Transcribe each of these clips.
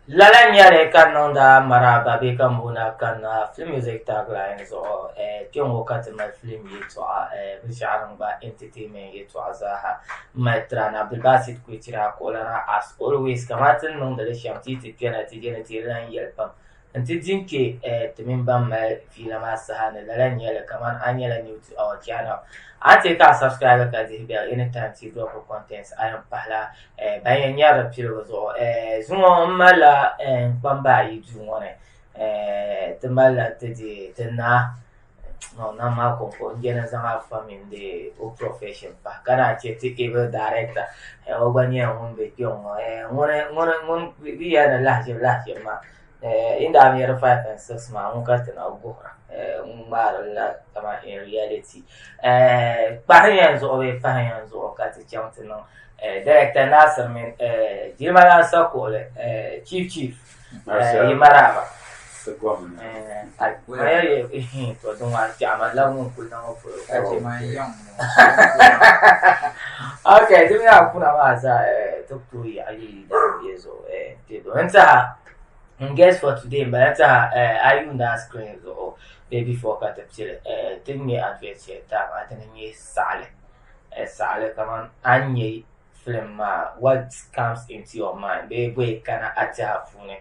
Lala n nyɛli ka n niŋda maraaba bee ka n booni a kanna film music tagline zuɣu kpɛŋɔ ka ti mali film yɛltɔɣa binshɛɣu din gba entertainment yɛltɔɣa zaaha m mali tira ni Abdulbasit Kuchira kuɣulana as always kamani ti ni niŋdi li shɛm ti yi ti kpɛna ti je ni ti lahi yɛli pam N ti di n-kpe ti mini ban mali fiila maa saha ni lala n-nyɛ li kamani a nyɛla new to our channel a ni teei ka a subscribe ka dihi bell anytime ti drop contents a yɛn pahila ban yɛn nyari di piligu zuɣu zuŋɔ m malila n kpamba ayi duu ŋɔ ni ti malila ti di ti naa no nam maa kɔŋko n je ni n zaŋ afa mini di o profession pahi ka naan che ti able director o gba nyɛla ŋun be kpɛŋɔ ŋuni ŋuni bɛ yɛli ni lahiʒibu lahiʒibu maa In daa mɛri 5 and 6 maa ŋun ka ti na guhira ŋun ŋmaari la kaman in reality kpahi yɛn zuɣu bee pahi yɛn zuɣu ka ti chaŋ ti niŋ Director Nasir mini Jilima Lan Sakuɣili Chief Chief yi maraaba to din ŋɔ a kpɛɣu ma labi ŋun kuli na ŋɔ polo ok di mini a kuna maa zaa ti ku tooi yaɣi yi daa bɛ zuɣu N tiɛha n guest for today n bala n tiɛha a yuuni a screen zuɣu bee before ka ti pili ti ni ŋmɛ advert shɛli time a dini n-nyɛ saɣili saɣili kamani a ni nya film maa what comes into your mind bee bɔyi kana a tiɛha puuni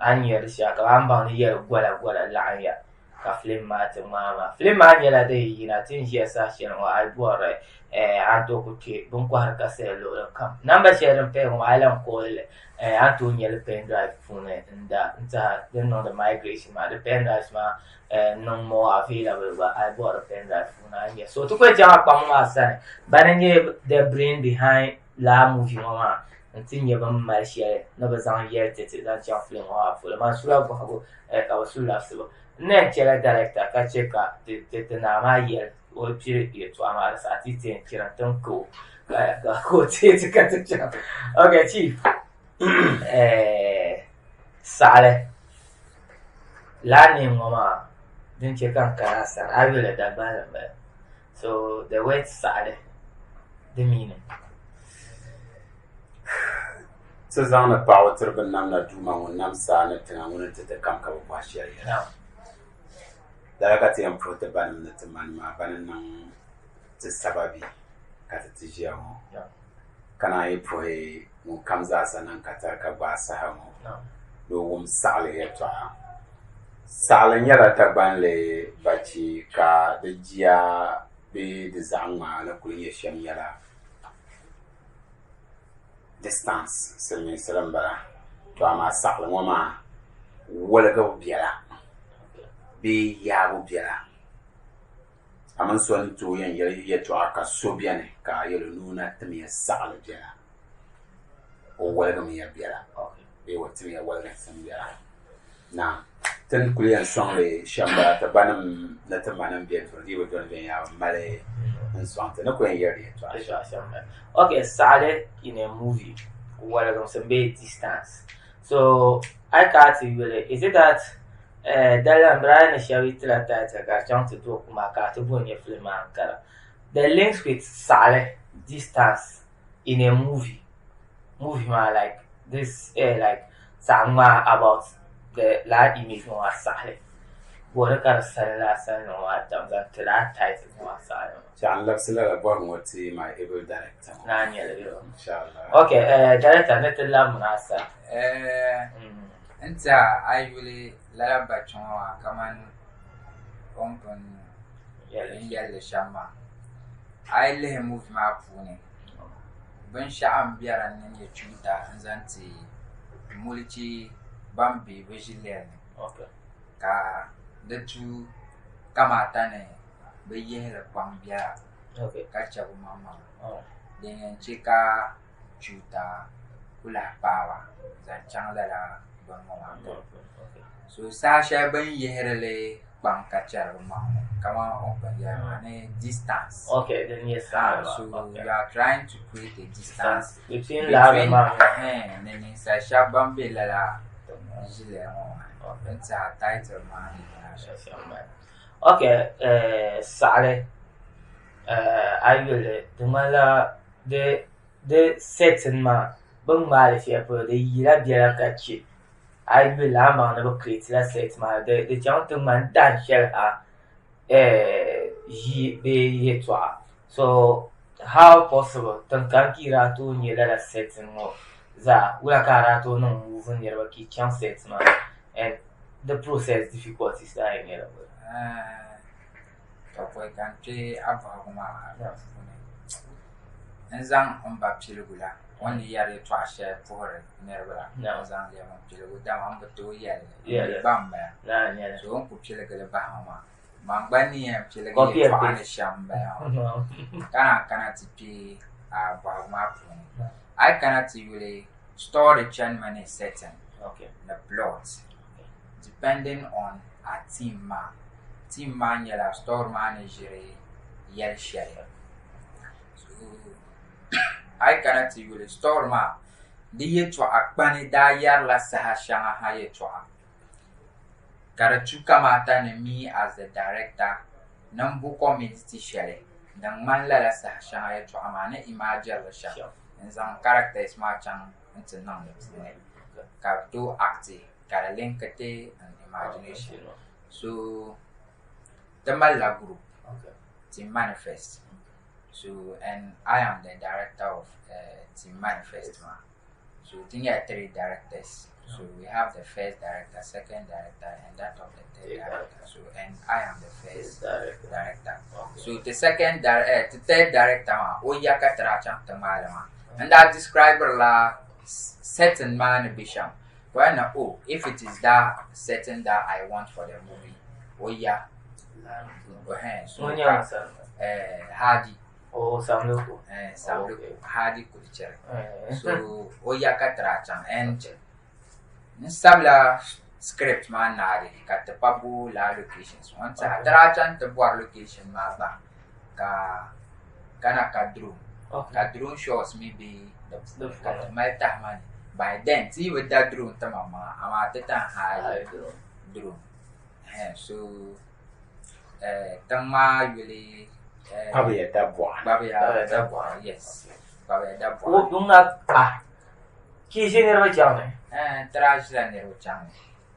a ni nya di shɛli kamani a ni baŋ ni yɛli gola gola laɣim ya ka filim maa ti ŋmaai maa. Filim maa nyɛla din yi yina ti ni ʒiya saha shɛli ŋɔ a yi bɔri a ni tooi ku kpe bɛ ni kɔhiri kasɛt luɣili kam. Namba shɛli din paya ŋɔ maa a yi lahi kooli li a ni tooi nya li pen drive puuni n-da n-tiɛha din niŋdi migration maa di pen drives maa niŋ more available gba a yi bɔri pen drive puuni a ni nya. So ti ku yɛn chaŋ a kpamba maa sani bana n-nyɛ the brain behind lala movie ŋɔ maa nti nya bɛ ni mali shɛli ni bɛ zaŋ yɛli ti ti zaŋ chaŋ filim ŋɔ maa polo. Man sula bɔhigu ka bɛ su labisibu. N ni yɛn chɛla director ka chɛ ka ti naa maa yɛli o pili yɛltɔɣa maa di saha ti yi ti yɛn chirim ti ni ka o ka o teei ti ka ti chaŋ. Ok chief saɣili lala name ŋɔ maa din chɛ ka n kana a sani a yuli Dagbanli m-bala so the word saɣili di meaning. Ti zaŋdi paɣibu tiri binnamda Duuma ŋun nam saa ni tiŋa ŋuni n-ti ti kam ka bi bɔhi shɛli yɛla. Lala ka ti yɛn puhi ti banim ni ti manima bani niŋ ti sababi ka ti ti ʒiya ŋɔ. Ka naan yi puhi ŋun kam zaasa niŋ katari ka gbaai saha ŋɔ ni o wum saɣili yɛltɔɣa. Saɣili nyɛla Dagbanli bachi ka di jia bee di zaɣ ŋmaa ni kuli nyɛ shɛm nyɛla distance silimiinsili m-bala to amaa saɣili ŋɔ maa woligibu bela bee yaabu bela a mini so ni tooi yɛn yɛli yɛltɔɣa ka so beni ka a yɛl o ni o na timiya saɣili bela o woligimiya bela bee o timiya woliginsim bela Naam. Ti ni kuli yɛn sɔŋ li shɛm m-bala, ti banim ni ti manim be duri dii bi doli viɛnyɛla bɛ mali n-sɔŋ ti ni kuli yɛn yɛri di yɛltɔɣa shɛm. Ok, saɣili in a movie waligimsim bee distance. So a yi kana ti yuli is it that daliri m bala ni shɛba yi tila title ka di chaŋ ti do kuma ka a ti bo n-nyɛ film maa n-kara. The links with saɣili distance in a movie movie maa like this eh like zaɣ ŋmaa about the lala image ŋɔ maa saɣili bɔhili ka di sali lala sali ŋɔ maa tam zaŋ ti lala title ŋɔ maa saɣili maa. Chɛ n labisi lala bɔhigu ŋɔ ti my able director ŋɔ. Naa nyɛli bɛ. Inshallah. Okay, director ni ti labimina a sani. N tiɛha a yi yuli lala bachi ŋɔ maa kamani o ni pun yɛli li shɛm maa a yi lihi movie maa puuni binshɛɣu m-be din ni nyɛ chuuta n-zaŋ ti mulichi ban be bɛ ʒilɛli ni ka di tu kamaata ni bɛ yihi li kpaŋ biɛla ka che bɛ maŋmaŋa din yɛn che ka chuuta ku lahi paai ba zaŋ chaŋ lala bini ŋɔ maa polo. So saha shɛli bɛ ni yihiri li kpaŋ ka chɛri bɛ maŋ ŋɔ kamani o ni pun yɛli maa ni distance. Okay, din nyɛ saha So you are trying to create a distance between ni ninsal shɛba ban be lala ʒilɛli ŋɔ maa ni n tiɛha title maa ni yina shɛm. Okay, saɣili a yi yuli di ŋmanila di setting maa bɛ ni ŋmaai li shɛli polo di yila biɛla ka chɛ. A yi yuli a ni baŋ ni bɛ create la set maa di chaŋ ti ŋmani dan shɛli ha ʒii bee yɛltɔɣa. So how possible tiŋ kam ka yi daa tooi nya lala setting ŋɔ zaa wula ka a daa tooi niŋ move niriba ka yi chaŋ set maa and the process difficulties daa yɛn nyɛla bɔ? Tɔ pɔi ka n kpe a bɔhigu maa puuni, n zaŋ m ba piligu la o ni yɛri yɛtɔɣa shɛli puhiri niriba la n zaŋ lɛbi n piligu dama m bi tooi yɛli li m mi gba m-bala so o ni ku piligi li bahi ma maa man gba ni yɛn piligi yɛtɔɣa ni shɛm m-bala maa ka naan kana ti kpe a bɔhigu maa puuni a yi kana ti yuli story chanimi ni setting ni plot depending on a theme maa theme maa nyɛla story maa ni ʒiri yɛli shɛli a yi kana ti yuli story maa di yɛltɔɣa kpani daa yɛrila saha shɛŋa ha yɛltɔɣa ka di tu kamaata ni me as the director ni n bo community shɛli din ŋmani lala saha shɛŋa yɛltɔɣa maa ni imagine li shɛm n zaŋ characters maa chaŋ n ti niŋ di puuni ka bɛ tooi act ka di link ti n imagination so ti malila group team manifest so and I am the director of team manifest maa so ti nyɛla three directors so we have the first director, second director and that of the third director so and I am the first director so the second the third director maa o ya ka ti daa chaŋ ti ŋmaali maa n daa describe la setting maa ni be shɛm ka o yɛli ni oh if it is that setting that I want for the movie o ya so Hadi Oh, Samluku. Eh, Samluku. Okay. Hadi Kulicheri. So, o ya ka ti daa chaŋ and n sabila script maa naagi ka ti pa bo lala locations ŋɔ n tiɛha ti daa chaŋ ti bɔri location maa gba ka kana ka drone ka drone shots mi be di puuni ka ti mali tahima ni by then ti yi bi da drone ti maŋmaŋa amaa ti tan hire drone so tiŋ maa yuli Kpabiya Dabɔɣu Kpabiya Dabɔɣu yes Kpabiya Dabɔɣu Ka yi ʒi niriba chaŋ ni? Ɛɛn, ti daa ʒila niriba chaŋ ni.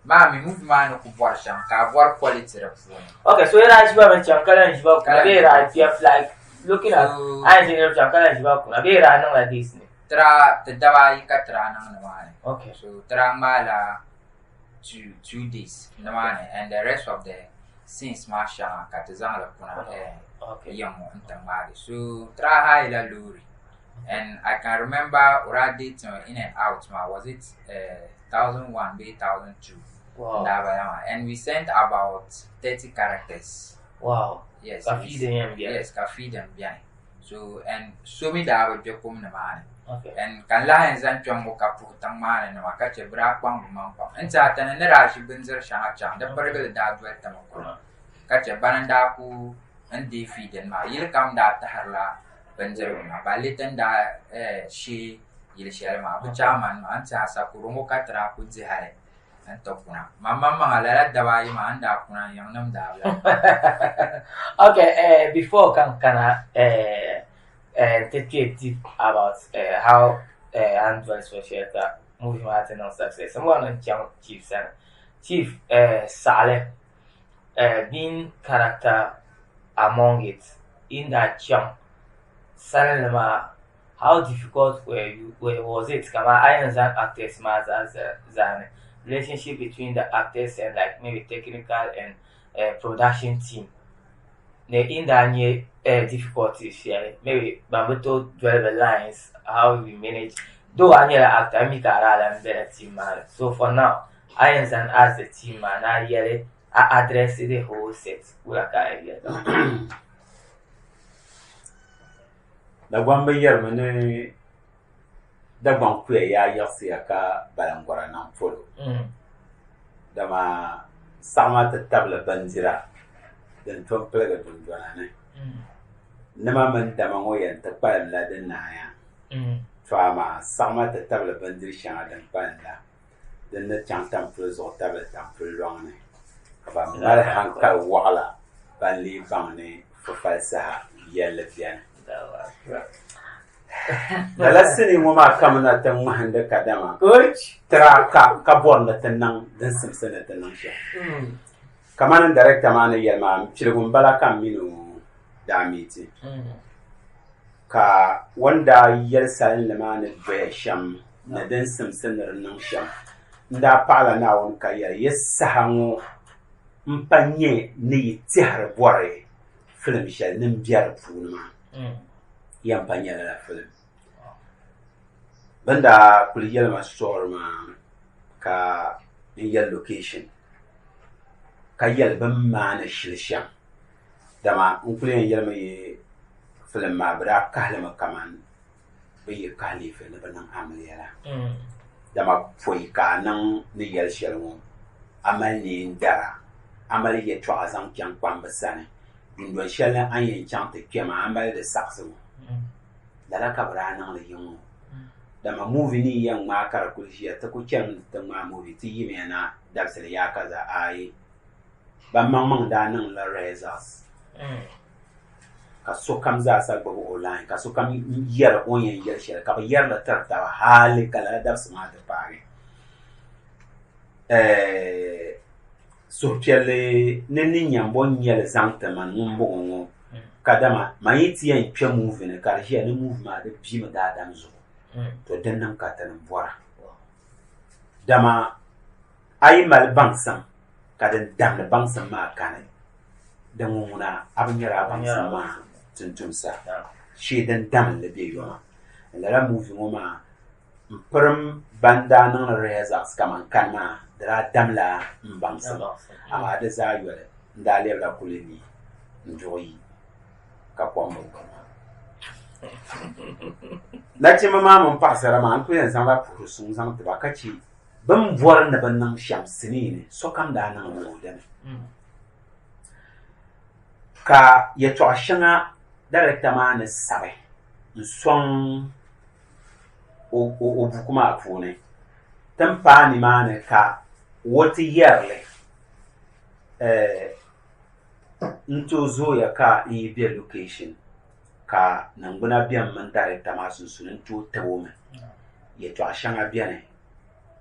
Maa mi movie maa ni ku bɔri shɛm ka a bɔri quality di puuni. Ok, so yi daa ʒi ba mi chaŋ ka lahi ʒi ba kuna bee yi daa kpiya like looking at a ni ʒi niriba chaŋ ka lahi ʒi ba kuna bee yi daa niŋla days ni? Ti daa, ti daba ayi ka ti daa niŋ ni maa ni. Ok. So ti daa ŋmaala two days ni maa ni and the rest of the scenes maa shɛŋa ka ti zaŋ li kuna yiŋ ŋɔ n-ti ŋmaagi. So ti daa hire la loori. And I can remember o daa deei tiŋ in and out maa was it 1001 bee 1002 Wow. n daa bala maa and we sent about 30 characters. Wow. Yes. Ka feeding yɛn beni. Yes, ka feeding beni. So and so mi daa bi kpe kum ni maa ni. Okay. And ka n lahi yɛn zaŋ kpɛŋ ŋɔ ka puhi tiŋ maa ni nima ka chɛ bɛ daa kpaŋ bɛ maŋ pam. N tiɛha ti ni ni daa ʒi bindiri shɛŋa chaŋ di pirigili daa doli ti mi kuna ka chɛ bana n daa ku n deei feeding maa. Yili kam daa tahirila bindirigu na balli ti ni daa shee yili shɛli maa bɛ chairman maa n tiɛha sakoro ŋɔ ka ti daa ku di hali n ti kuna man maŋmaŋa lala daba ayi maa n daa kuna n yiŋnim daa bi lahi Okay, before ka n kana n ti kpe deep about how a ni doli so shɛli ka movie maa ti niŋ success n bɔri ni n chaŋ chief sani. Chief, saɣili being character among it in daa chaŋ salinli maa how difficult were you was it kaman a yɛn zaŋ actors maa zaa zaani relationship between the actors and like maybe technical and production team ni in daa nyɛ difficulties shɛli maybe ban bi tooi doli bɛ lines how you manage though a nyɛla actor a mi ka a daa lan bela team maa ni so for now a yɛn zani as the team maa ni a yɛli a address the whole set wula ka a yɛn yɛli Dagbamba yɛrimi ni Dagbaŋ kuya yaa yiɣisiya ka balingɔra niŋ polo. Dama saɣima ti tabili bindira din tom piligi dundona ni. Nima mini dama ŋɔ yɛn ti kpalimla di naaya. To amaa saɣima ti tabili bindiri shɛŋa din kpalim la. din ni chaŋ tampuli zuɣu tabili tampuli lɔŋ ni, ka ban mali hankali waɣila ban lee baŋ ni fufali saha yɛlli beni. Lala sinii ŋɔ maa kamina ti ŋmahindi kadama Coach. tira ka ka bɔri ni ti niŋ din simsi ni ti niŋ shɛm. Kamani director maa ni yɛli maa, piligu m-bala ka m mini o daa meeti. Ka o ni daa yɛli salinli maa ni doya shɛm ni din simsi ni di niŋ shɛm, n daa paɣila Naawuni ka yɛli, Yi saha ŋɔ m-pa nyɛ ni yi tɛhiri bɔri filim shɛli ni m be di puuni maa, yɛn pa nyɛ lala filim. Bɛ ni daa kuli yɛli ma story maa ka n yɛli location ka yɛli bɛ ni maani shili shɛm dama n kuli yɛn yɛlimi yi filim maa bɛ daa kahi li mi kamani bɛ yi kahi liifi ni bɛ niŋ amiliya la dama pɔi ka a niŋ ni yɛli shɛli ŋɔ a mali neen dara a mali yɛltɔɣa zaŋ chaŋ kpamba sani dundɔn shɛli ni a ni yɛn chaŋ ti kpe maa a mali di saɣisigu lala ka bɛ daa niŋdi yiŋ ŋɔ dama movie ni yi yɛn ŋmaai ka di kuli ʒiya ti ku chanimi ni ti ŋmaai movie ti yimiya na dabisili yaakaza aai ban maŋmaŋ daa niŋla rehearsals ka sokam zaasa gbubi o line ka sokam yɛri o ni yɛn yɛli shɛli ka bɛ yɛri li tiri taba hali ka lala dabisi maa ti paagi suhupiɛlli ni ninyambo n-nyɛ li zaŋ ti man ŋun bɔŋɔ ŋɔ kadama man yi ti yɛn kpe movie ni ka di ʒiya ni movie maa di bimi daadam zuɣu to din niŋ ka tinim bɔra dama a yi mali baŋsim ka din damdi baŋsim maa kani din ŋɔ ŋuna a bi nyari a baŋsim maa tuntumsa shee din damli be yoma lala movie ŋɔ maa m pirim ban daa niŋdi rehearsals kaman kani maa di daa damla m baŋsim amaa di zaa yoli n daa lɛbila kuli ni n duɣi yi ka kom bi gbubi ma. Nachimba maa mini paɣasara maa n kuli yɛn zaŋla puhiri suŋ zaŋ ti ba ka che bɛ ni bɔri ni bɛ niŋ shɛm sinii ni sokam daa niŋ o dini. Ka yɛtɔɣa shɛŋa darɛkta maa ni sabi n-sɔŋ o buku maa puuni ti ni paai nimaani ka o ti yɛri li n tooi zooya ka n yi be location ka niŋgbuna beni mini darɛkta maa sunsuuni n tooi tabi o mi yɛtɔɣa shɛŋa beni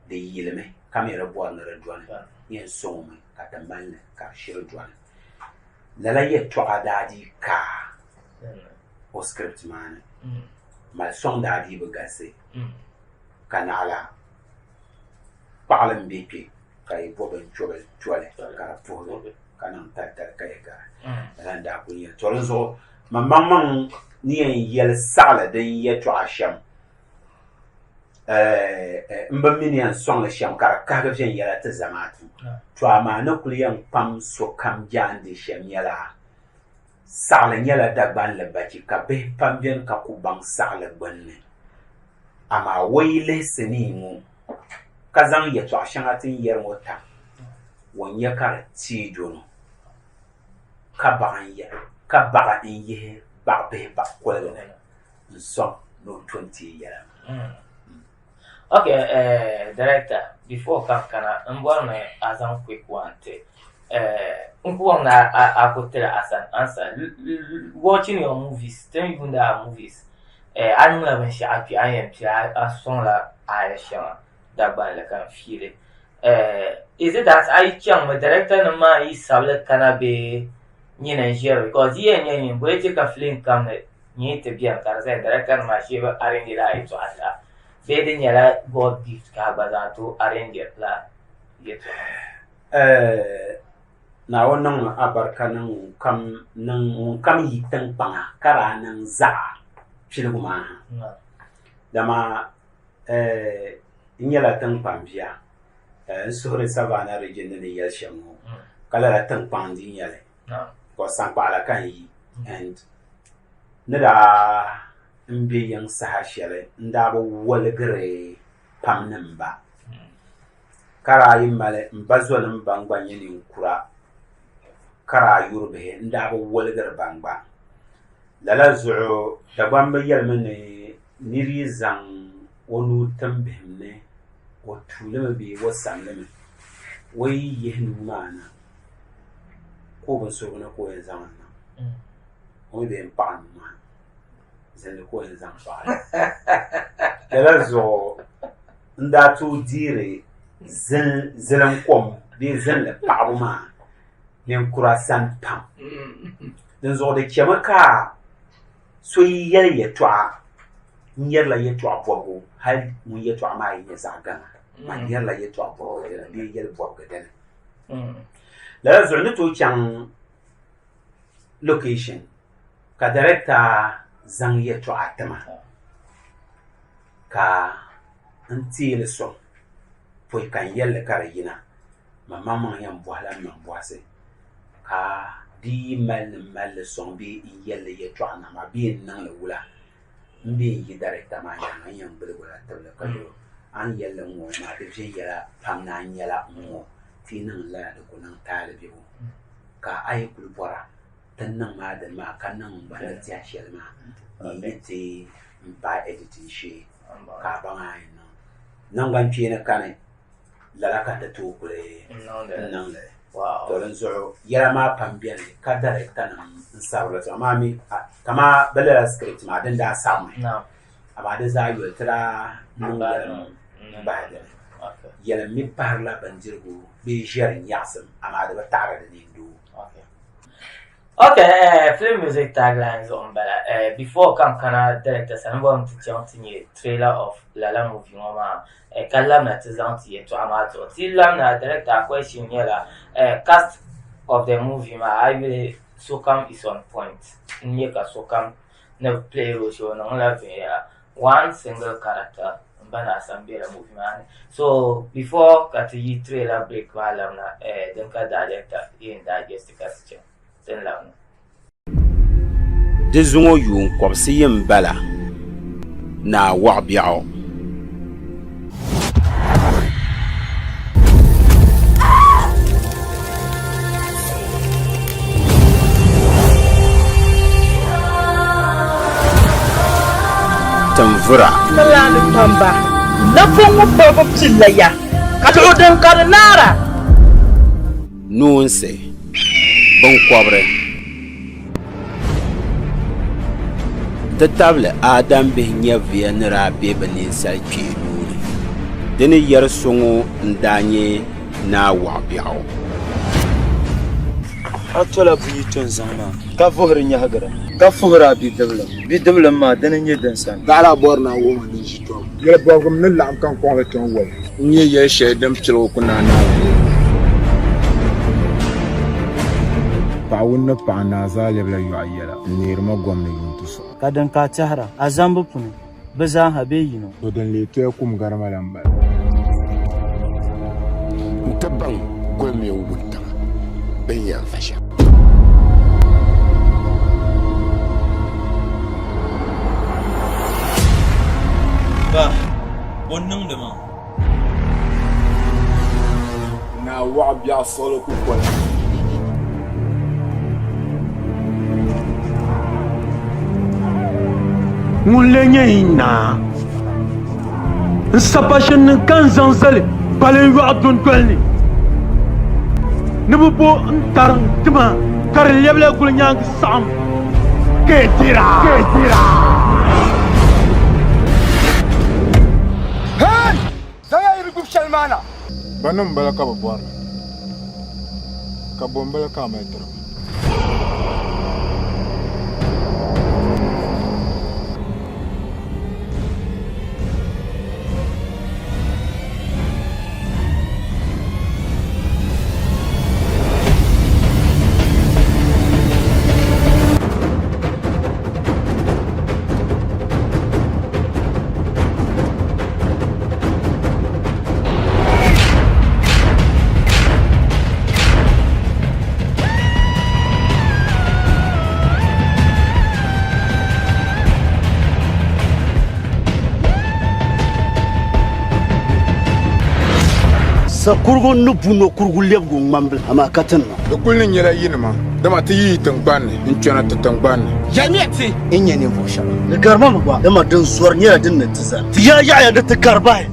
di yilimi ka mi di bɔri ni di dɔni n yɛn sɔŋ o mi ka ti mali li ka di shiri dɔni. Lala yɛtɔɣa daa dii kaai o script maa ni mali sɔŋ daa dii bi galisi ka naɣila kpaɣili m-be kpe ka yi bo binchobili toli ka di puhigi ka niŋ talitali ka yi gari. Lala n-daa kuli nyɛ li. To dinzuɣu man maŋmaŋ ni yɛn yɛli saɣili din yɛtɔɣa shɛm M bi mi ni yɛn sɔŋ li shɛm ka di kahigi viɛnyɛla ti zamaatu. To amaa ni kuli yɛn kpam sokam jaande shɛm nyɛla, saɣili nyɛla Dagbanli bachi ka bihi pam beni ka ku baŋ saɣili gbunni. Amaa o yi lihi sinii ŋɔ ka zaŋ yɛtɔɣ shɛŋa ti ni yɛri ŋɔ tam, o ni nya ka di teei dɔno ka baɣa n-yihi baɣibihi baɣikoligi ni. n sɔŋ ni o to n-teei yɛla maa. Ok, director, before ka n kana, n bɔri ni a zaŋ quick one ti. N ku bɔri ni a ku tiri as an answer. Watching your movies, ti ni yuuni a movies, a niŋla binshɛɣu kpe a ni yɛn pili a sɔŋla aaya shɛŋa Dagbanli ka n fiili. Is it that a yi chaŋmi director nim maa yi sabili kana bee nyini n-ʒiri because di yɛn nyɛ nyini bɔ yi chɛ ka film kam ni nyɛ ti beni ka di zaya director nima shee bi arrange la yɛltɔɣa zaa bee di nyɛla God gift ka a gba zaa tooi arrange la yɛltɔɣa ŋɔ. Naawuni niŋmi abarika niŋ ŋunkam niŋ ŋunkam yi tiŋkpaŋa ka daa niŋ zaɣa piligu maa ha. Dama n nyɛla tiŋkpaŋ bia n suhuri Savannah region ni ni yɛli shɛm ŋɔ ka lala tiŋkpaŋ n-dii nyɛ li. Because saŋkpaɣu la ka n yi and ni daa n be yiŋ saha shɛli n daa bi waligiri pam ni m ba ka daa yi mali m ba zɔnim ban gba nyɛ ninkura ka daa yuri bihi n daa bi waligiri ban gba. Lala zuɣu Dagbamba yɛlimi ni nir yi zaŋ o nuu tim bihim ni o tuulimi bee o samlimi o yi yihi nuu maa na ka o binsurigu ni ka o yɛn zaŋ li niŋ o mi bi yɛn paɣi nuu maa. Zinli ka o yɛn zaŋ paɣi li. Lala zuɣu n daa tooi deeri zilim kom bee zinli paɣibu maa ninkura sani pam. Dinzuɣu di chɛmi ka so yi yɛli yɛtɔɣa n yɛrila yɛtɔɣa bɔbigu hali ŋun yɛtɔɣa maa yi nyɛ zaɣ gaŋa man yɛrila yɛtɔɣa bɔbigu dini bee yɛli bɔbigu dini. Lala zuɣu n ni tooi chaŋ location ka director zaŋ yɛtɔɣa ti ma ka n teei li sɔŋ pɔi ka n yɛli li ka di yina man maŋmaŋ yɛn bɔhila m maŋ bɔhisi ka di yi mali ni m mali li sɔŋ bee n yɛli li yɛtɔɣa nama bee n niŋ li wula m bee n yi director maa nyaaŋa n yɛn gbiligi o la tibili ka yɛl o a ni yɛli li ŋ-ŋɔ maa di viɛnyɛla pam ni a nyɛla ŋ-ŋɔ ti yi niŋ lala di ku niŋ taali bebo ka a yi kuli bɔra ti ni niŋ maa dini maa ka niŋ n gba ni tɛhi shɛli maa n yi ti m paai editing shee ka a baŋ a yɛn niŋ naŋgbankpeeni kani lala ka ti tooi kuli niŋ li. To dinzuɣu yɛla maa pam beni ka darektanima n-sabiri li amaa mi kaman bɛ lala script maa din daa sabimi amaa di zaa yoli ti daa niŋ yɛlim m-bahi dini. Yɛlim mi pahirila bindirigu bee ʒiɛri nyaɣisim amaa di bi taɣiri di nindoo. Ok, eh, film music tagline zuɣu n bala. Eh, before ka n kana director sani, n bɔri ni ti chaŋ ti nyɛ trailer of lala movie ŋɔ maa eh, ka labina ti zaŋ ti yɛltɔɣa maa zuɣu. Ti labina director, a question nyɛla eh, cast of the movie maa a yuli sokam is on point. N nyɛ ka sokam ni play role shɛli o niŋla viɛnyɛla. One single character n ba ni Asam bela movie maa ni. So before ka ti yi trailer break maa labina eh, din ka director yɛn digest ka ti chaŋ ti ni labina. Di zuŋɔ yuun kɔbisiyi m-bala, Naa Wɔɣibiɛɣu. Tinvura. Tilani kpamba, napɔŋ ŋɔ palibu pilila ya, ka luɣi din ka di naara. Noonsi, biŋkɔbiri. Ti tabili Adam bihi nyɛviya ni daa be bɛ ninsal kpee nuu ni. Di ni yɛri so ŋɔ n-daa nyɛ Naa Wɔɣibiɛɣu. A tola buyi to n-zaŋ maa, ka vuhiri nyɛhigira, ka fuhiri a bidibilim. Bidibilim maa, dini n-nyɛ din sani. Daɣila a bɔri ni a wuhi ma ni n ʒi tɔbu. Yɛli bɔbigim ni laɣim ka n kɔŋ li ti n wali. N-nyɛ yɛl shɛli din piligu ku naai Naawuni yɛli. Paɣ wun ni paɣ naa zaa lɛbila yɔɣu yɛla n-neeri ma gom ni yuntisuɣu. Ka din ka a tɛhira, a zambu puni, bɛ zaa ha bee yino? To din leei toya kum gari ma la m-bala. N-ti baŋ goli mini wuntaŋa bɛ ni yɛn va shɛm. Ba, bɔ n-niŋdi maa? Naa wɔɣ biɛɣu suɣili kukoli. Ŋun lee nyɛ yi naa? N sapashinnim ka n zaŋ zali balinyɔɣu dundoli ni ni bɛ bo n-tariŋ ti ma ka di lɛbila gulinyaangi saɣim ka yi dira. Hey! Zaŋya yi ni gbubi shɛli maa na. Bannim m-bala ka bɛ bɔri li, ka bɔ m-bala ka a mali tiri ba? Sakurugu ni bu nɔkurugu lɛbigu ŋmambila, amaa ka ti nima. Di kul ni nyɛla yinima, dama ti yi yi tiŋgbani ni n-kpɛna ti tiŋgbani ni. Yɛlimiya ti n nyɛ ninvuɣ shɛba. Di gari ma mi gba, dama din zɔri nyɛla din ni ti zani. Ti yaa yaɣiya ni ti kari bahi.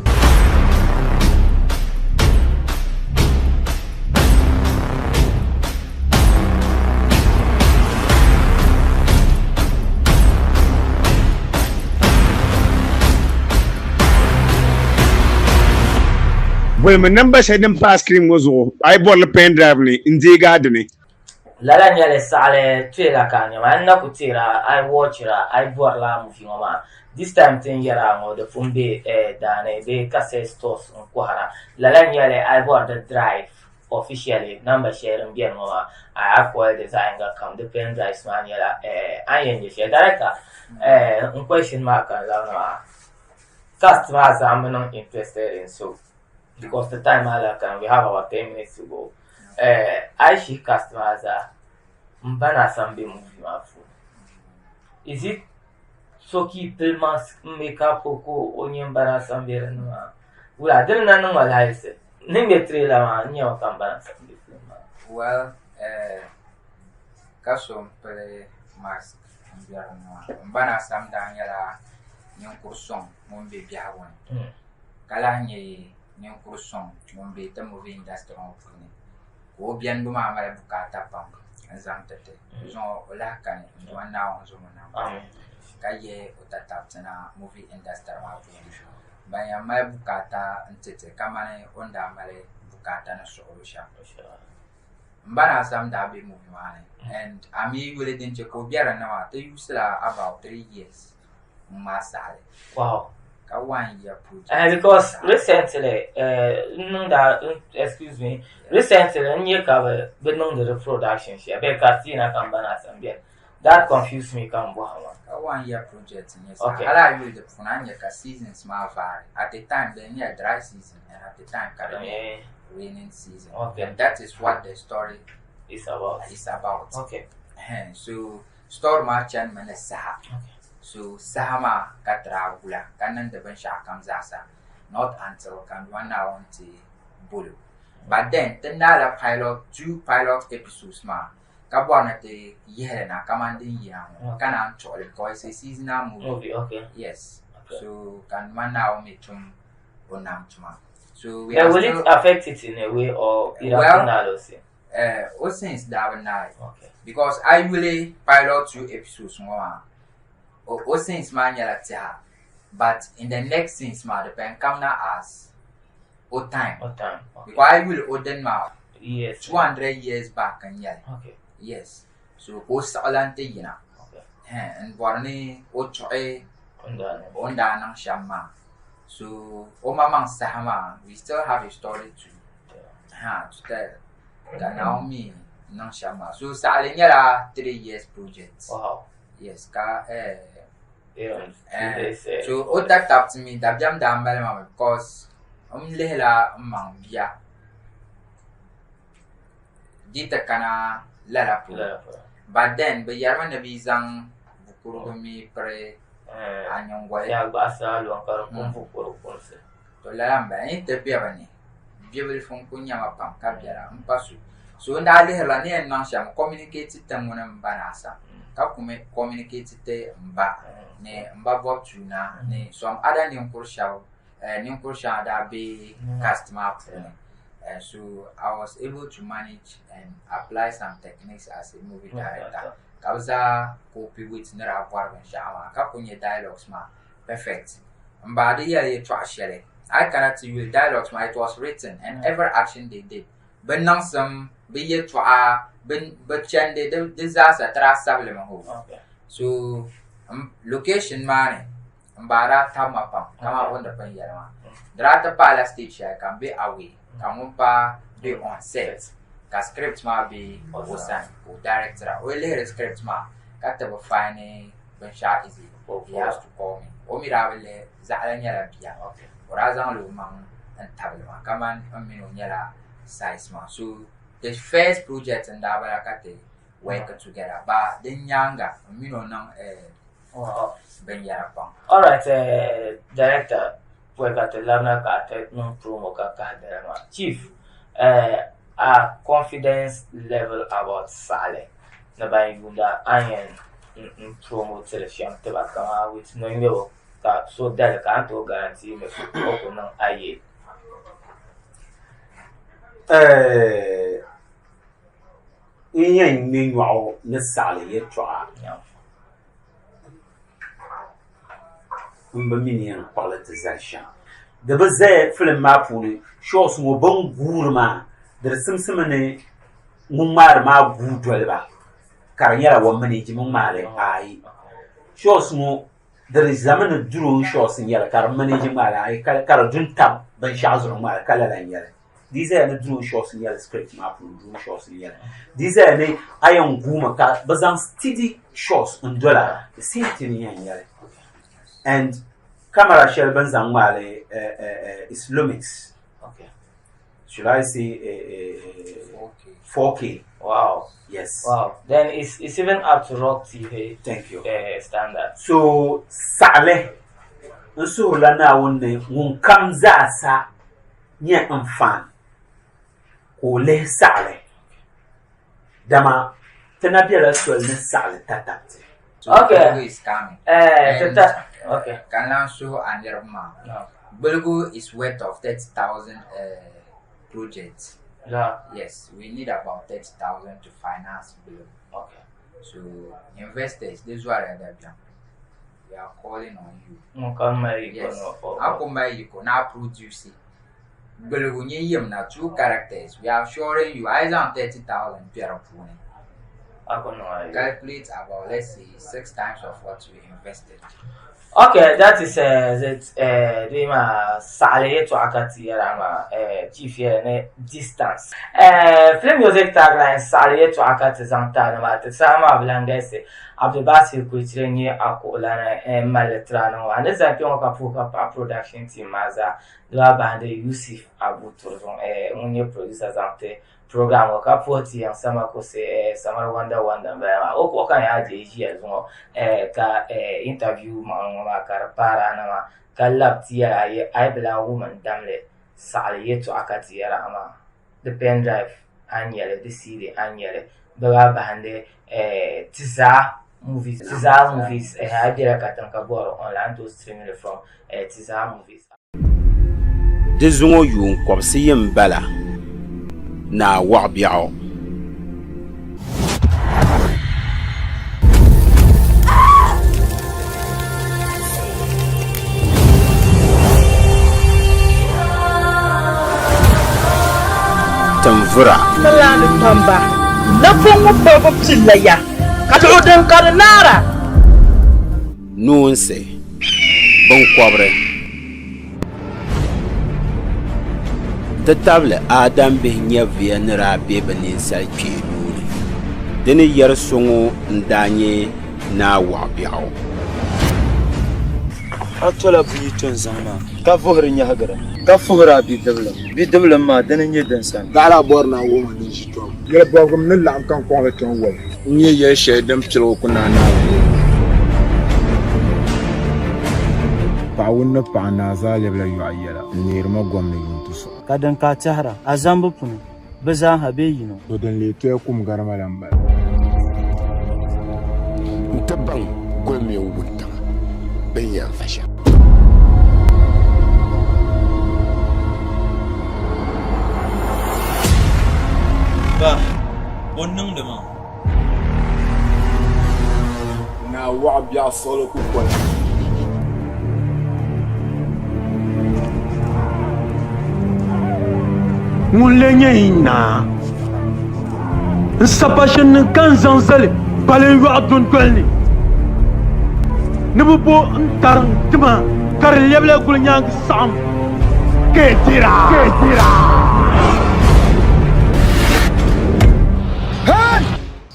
Bolimi namba shɛli din pa a screen ŋɔ zuɣu a yi bɔri li pen drive ni n-deegi a dini. Lala n-nyɛli saɣili trailer ka a nya maa n na ku teera a yi watchira a yi bɔrila movie ŋɔ maa this time ti ni yɛri a ŋɔ di pun be daani bee cassette stores n kɔhira lala n-nyɛli a yi bɔri di drive officially number shɛli din beni ŋɔ maa a yi call di zaɣ yinga kam di pen drives maa nyɛla a ni yɛn nya shɛli director n question maa ka n labina maa cast maa zaa mi niŋ interested in so because the time maa lahi kani we have about 10 minutes to go eh, a yi shihi cast maa zaa m ba ni Asam be movie maa puuni is it so ka yi pili mask m make up o ka o nyɛ m ba ni Asam be dinni maa wula di ni na niŋ ma lahayisi ni ŋmɛ trailer maa n nyɛmi ka m ba ni Asam be film maa Well, eh, ka so m pili mask m be dinni maa m ba ni Asam daa nyɛla ninkuri suŋ ŋun be biɛhigu ni ka lahi nyɛ ninkuri suŋ ŋun be ti movie industry ŋɔ puuni ka o benibu maa mali bukaata pam n-zaŋ ti ti. Zuŋɔ o lahi kani n-duhi Naawuni zuŋɔ nam ka yihi o tatabti na movie industry maa puuni. Ban yɛn mali bukaata n-ti ti kamani o ni daa mali bukaata ni suɣulo shɛm. M ba Naa Sam daa be movie maa ni and a mi yuli din che ka o be dinni maa ti use la about 3 years. ŋmaa saɣali Wow. ka one year project. Because recently, n niŋda, excuse me, recently n nyɛ ka bɛ bɛ niŋdi di production shɛli bee ka ti yina ka m ba Naa Sam beni. That confused me ka m bɔhi maa. Ka one year project n nyɛ sa. Hali a yuli di puuni a ni nya ka seasons maa vaari. At a time di nyɛla dry season and at a time ka di nyɛ raining season. And that is what the story is about. Is about. Okay. So Story maa chanimi ni saha. So saha maa ka ti daa gula ka niŋdi binshɛɣu kam zaasa not until ka Duuma Naawuni ti bol o. But then ti naala pilot, two pilot episodes maa ka bɔri ni ti yihi li na kamani din yina ŋɔ ka naan tuɣi li because it's a seasonal movie. Movie, okay. Yes. So ka Duuma Naawuni mi tum o nam tuma. So we But are will it still affect it in a way or it Well, happen na Eh, o scenes daa bi naai because a yi yuli pilot two episodes ŋɔ maa o, o scenes maa nyɛla tiɛha but in the next scenes maa di pɛn kamina as o time O time, okay. because a yi yuli o dini maa Yes. 200 years back n nyɛli Okay. yes so ka o siɣi lan ti yina Okay. Eh, n bɔri ni o tuɣi O ni daa niŋ. o ni daa niŋ shɛm maa so o maŋmaŋ saha maa we still have a story to ha to tell ka Naawuni mi niŋ shɛm maa so saɣali nyɛla 3 years project wow. yes ka eh, yeah, eh, so o tatabti mi dabiɛm daa mali ma mi because n lihila n maŋ bia di ti kana lala polo but then bi yɛrimi ni bi zaŋ bukurugu mi piri a nyingoli to lala n bala n yi ti be bi ni bibilifu n kuli nyɛma pam ka biɛla n pa so so n daa lihirila ni yɛn niŋ shɛm communicate ti ŋuni n ba naasa ka communicate ti n ba ni n ba bob tuuna ni some other ninkuri shɛba ninkuri shɛŋa daa be cast maa puuni so I was able to manage and apply some techniques as a movie director ka bi zaa cope with ni daa bɔri binshɛɣu maa ka kuli nyɛ dialogues maa perfect m ba di yɛli yɛltɔɣa shɛli a yi kana ti yuli dialogues maa it was written and every action they did bɛ niŋsim bɛ yɛltɔɣa bɛ chandi di zaasa ti daa sabili mi hoo so location maa ni m ba daa tabi ma pam kaman o ni pun yɛli maa di daa ti paai la stage shɛli ka m be away ka ŋun pa be on set ka script maa be o sani ka o directira o yi lihiri script maa ka ti bi find binshɛɣu easy he has to call me o mi daa bi lihi zaɣila nyɛla bia o daa zaŋla o maŋ n tabili ma kamani n mini o nyɛla size maa so the first project n daa bala ka ti work together ba din nyaaŋa n mini o niŋ eh, binyɛra pam. Alright eh, director pɔi ka ti labina ka a ti niŋ promo ka kahi dala maa chief eh, a confidence level about saɣili ni ban yuunda a ni yɛn n promote li shɛm tiba kaman with no ŋmɛbo ka so dali ka a ni tooi guarantee ni o ku niŋ a yee. N yɛn ŋmɛ nyɔɣu ni saɣili yɛltɔɣa m bi mi ni yɛn kpuɣi li ti zali shɛm. Di bi zaya filim maa puuni shots ŋɔ bɛ ni guuri maa di di simsimi ni ŋun ŋmaari maa guui doli ba ka di nyɛla o manage mi ŋmaali ayi shots ŋɔ di di zami ni drone shots n nyɛli ka di manage ŋmaali ayi ka di du n-tam binshɛɣu zuɣu ŋmaali ka lala n-nyɛli di yi zaya ni drone shots n-nyɛli script maa puuni drone shots n-nyɛli di yi zaya ni a yɛn guumi ka bɛ zaŋ steady shots n-dola the same thing n-yɛn nyɛli and camera shɛli bɛ ni zaŋ ŋmaali is Lumix should I say 4K Wow. Yes. Wow. Then it's, it's even up to Rock TV Thank you. standard. So saɣili n suhurila Naawuni ni ŋun kam zaasa nyɛ n fan ka o lihi saɣili dama ti na bela soli ni saɣili tatabti. Okay. is coming. Eh, And tata. Okay. Ka n lan suhi a niriba maa. No. Gbaligu is worth of 30,000 project. Yeah. Yes, we need about 30,000 to finance Gbaligu. Okay. So investors, this is what I dabiɛm. We are calling on you. Ŋun kam mali yiko Yes. ni o fo. A ku mali yiko ni a produce Gbaligu nyɛ yim na two characters. We are assuring you, a yi zaŋ 30,000 kpɛ di puuni. A ku niŋ a yiko. Calculate about, let's say, six times of what you invested. Okay, that is it. Dee maa saɣali yɛltɔɣa ka ti yɛra maa chief yɛli ni distance. Film music tagline saɣali yɛltɔɣa ka ti zaŋ taali maa ti saha maa bi lan galisi. Abdulbasir Kulichire n-nyɛ a kuɣulana m-mali li tiri a ni ŋɔ. A ni zani kpe ŋɔ ka puhi ka paɣi production team maa zaa. Di maa bahindi Yusuf Abu Turzun ŋun nyɛ producer zaŋ ti program ŋɔ ka puhi ti yiŋ sama kuɣusi eh, Samari Wanda Wanda m-bala maa. O kuɣu ka n yaa deei ʒiya zuŋɔ eh, ka eh, interview maŋli ŋɔ maa ka di paari a na maa ka labi ti yɛli a yi a yi bi lahi wum n damli saɣili yɛltɔɣa ka ti yɛra amaa di pen drive a ni nyɛli di CD a ni nyɛli bɛ maa bahindi eh, ti zaa movies ti zaa movies eh, a yi bela katiŋ ka bɔri online a ni tooi stream li from eh, ti zaa movies. Di zuŋɔ yuun kɔbisi yi m-bala, Naa Wɔɣibiɛɣu. Tinvura. Tilani kpamba, napɔŋ ŋɔ kparibu pilila ya, ka luɣi din ka di naara. Noonsi, binkɔbiri nti tabili Adam bihi nyɛviya ni daa be bɛ ninsal kpee nuu ni. Di ni yɛri so ŋɔ n-daa nyɛ Naa Wɔɣibiɛɣu. A tola buyi to n-zaŋ maa, ka vuhiri nyɛhigira, ka fuhiri a bidibilim. Bidibilim maa, dini n-nyɛ din sani. Daɣila a bɔri ni a wuhi ma ni n ʒi tɔbu. Yɛli bɔbigim ni laɣim ka n kɔŋ li ti n wali. N-nyɛ yɛl shɛli din piligi ku naai Naawuni yɛligu. Paɣ wun ni paɣ naa zaa lɛbila yɔɣu yɛla n-neeri ma gom ni yuntisuɣu. Ka din ka a tɛhira, a zambu puni, bɛ zaa ha bee yino. To din leei toya kum gari ma la m-bala. N-ti baŋ goli mini wuntaŋa bɛ ni yɛn va shɛm. Ba, bɔ n-niŋdi maa? Naa wɔɣ biɛɣu siɣili kukoli. Ŋun lee nyɛ yi naa? N sapashinnim ka n zaŋ zali balinyɔɣu dundoli ni ni bɛ bo n-tariŋ ti ma ka di lɛbila gulinyaangi saɣim ka yi dira. Hey!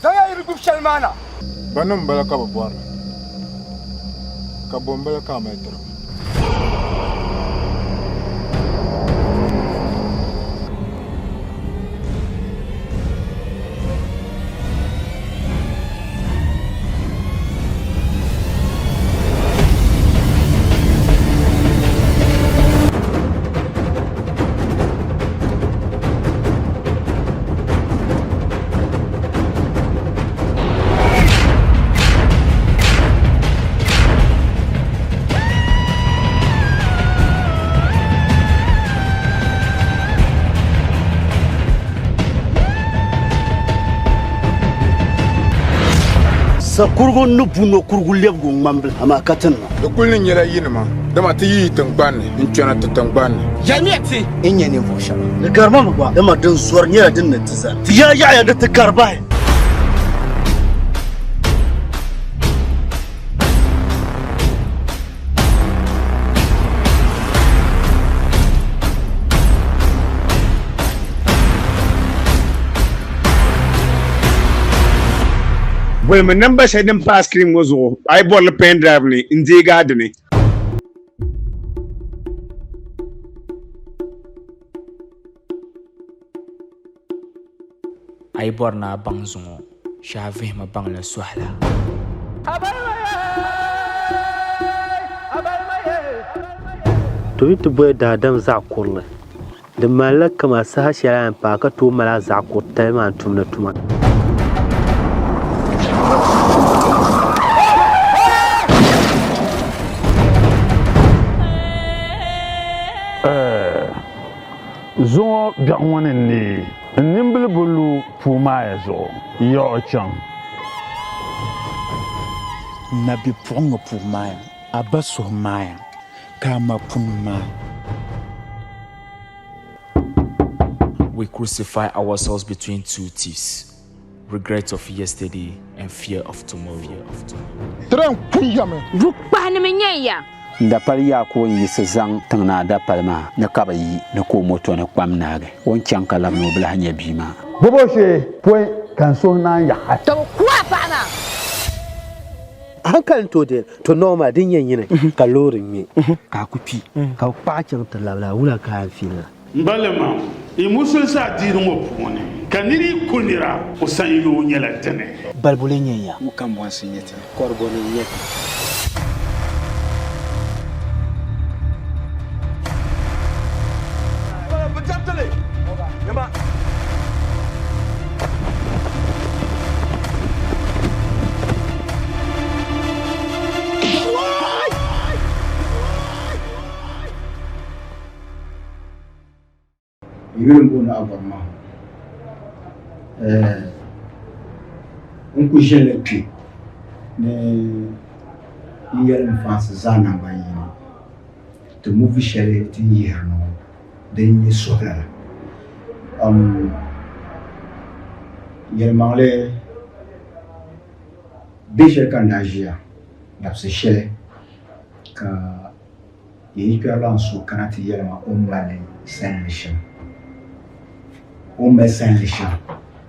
Zaŋya yi di gbubi shɛli maa na. Bannim m-bala ka bɛ bɔri li, ka bɔ m-bala ka a mali tiri ba? Sakurugu ni bu nɔkurugu lɛbigu ŋmambili, amaa ka ti nima. Di kul ni nyɛla yinima. Dama ti yi yi tiŋgbani ni n-kpɛna ti tiŋgbani ni. Yɛlimiya ti n nyɛ ninvuɣ shɛba. Di garima mi gba, dama din zɔri nyɛla din ni ti zani. Ti yaa yaɣiya di ti kari bahi. Bolimi namba shɛli din pa a screen ŋɔ zuɣu a yi bɔri li pen drive ni n-deegi a dini. A yi bɔri ni a baŋ zuŋɔ, shee a vihimi baŋ li sɔhila. To yi ti boli daadam zaɣ kurili, di malila kaman saha shɛli a yɛn paai ka tooi mali a zaɣ kuritali maa n-tumdi tuma. Zuŋɔ biɛɣu ŋɔ ni neei n nimbili bi lu puu maaya zuɣu, yaɣ o chaŋ. N na bipuɣiŋga puu maaya, a ba suhu maaya, ka a ma puni maai. We crucify ourselves between two thieves, regret of yesterday and fear of tomorrow. Tren kun ya mi. Bukpahinima n-nyɛ ya. N dapali Yaakubu n-yiɣisi zaŋ tiŋ naa dapali maa ni ka bɛ yi ni ka o moto ni kpam naagi. O ni chaŋ ka labina o bi lahi nya bia maa. Bobo shee pɔi ka n suhu naan yaɣi. Ka bɛ ku a paɣa maa. Hankali n tooi deeri to normal din nyɛ nyini ka loori ŋme ka a ku kpi ka bɛ kpaɣi chaŋ ti labila wula ka a yɛn fiili la. M balima, yi musulinsi adiini ŋɔ puuni, ka nir yi ku nira, o sanyoo nyɛla dini. Baliboli n-nyɛ ya. Ŋɔ kambɔnsi n-nyɛ ti. Kɔrigoni n-nyɛ ti. N yuli m-booni Abɔrima. N ku ʒinila kpe ni n yɛli n faansi zaa nangban yini ti movie shɛli ti ni yihiri ŋɔ din nyɛ suhula la. Yɛlimaŋli binshɛli ka n daa ʒiya dabisi shɛli ka Yi yi kpɛrilan so kana ti yɛli ma o ni mali salinli shɛm, o ni mali salinli shɛm.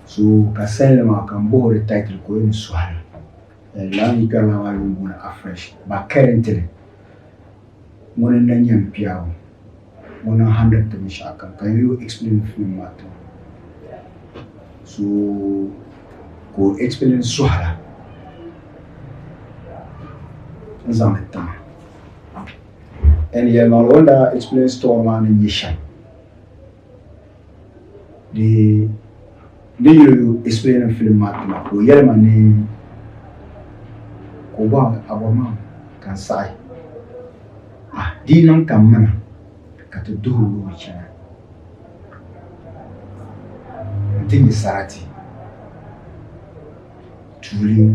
So ka salinli maa ka m bɔhi o di title ka o yɛli ni Suhal. Lala yi kpɛrilan maa yuli m-booni Afresh but currently ŋuni n-na nyɛ m piɛɣu ŋuni n-handiri ti binshɛɣu kam ka n yi o explain film maa ti o. So ka o explain Suhal n-zaŋ li ti ma. And yɛlimaŋli o ni daa explain story maa ni nyɛ shɛm di ni yuli explain film maa ti ma ka o yɛli ma ni ka o bɔhi a bɔri maa ka n saɣi ah di yi niŋ ka m mina ka ti duhi loori chana n ti nya sarati tuuli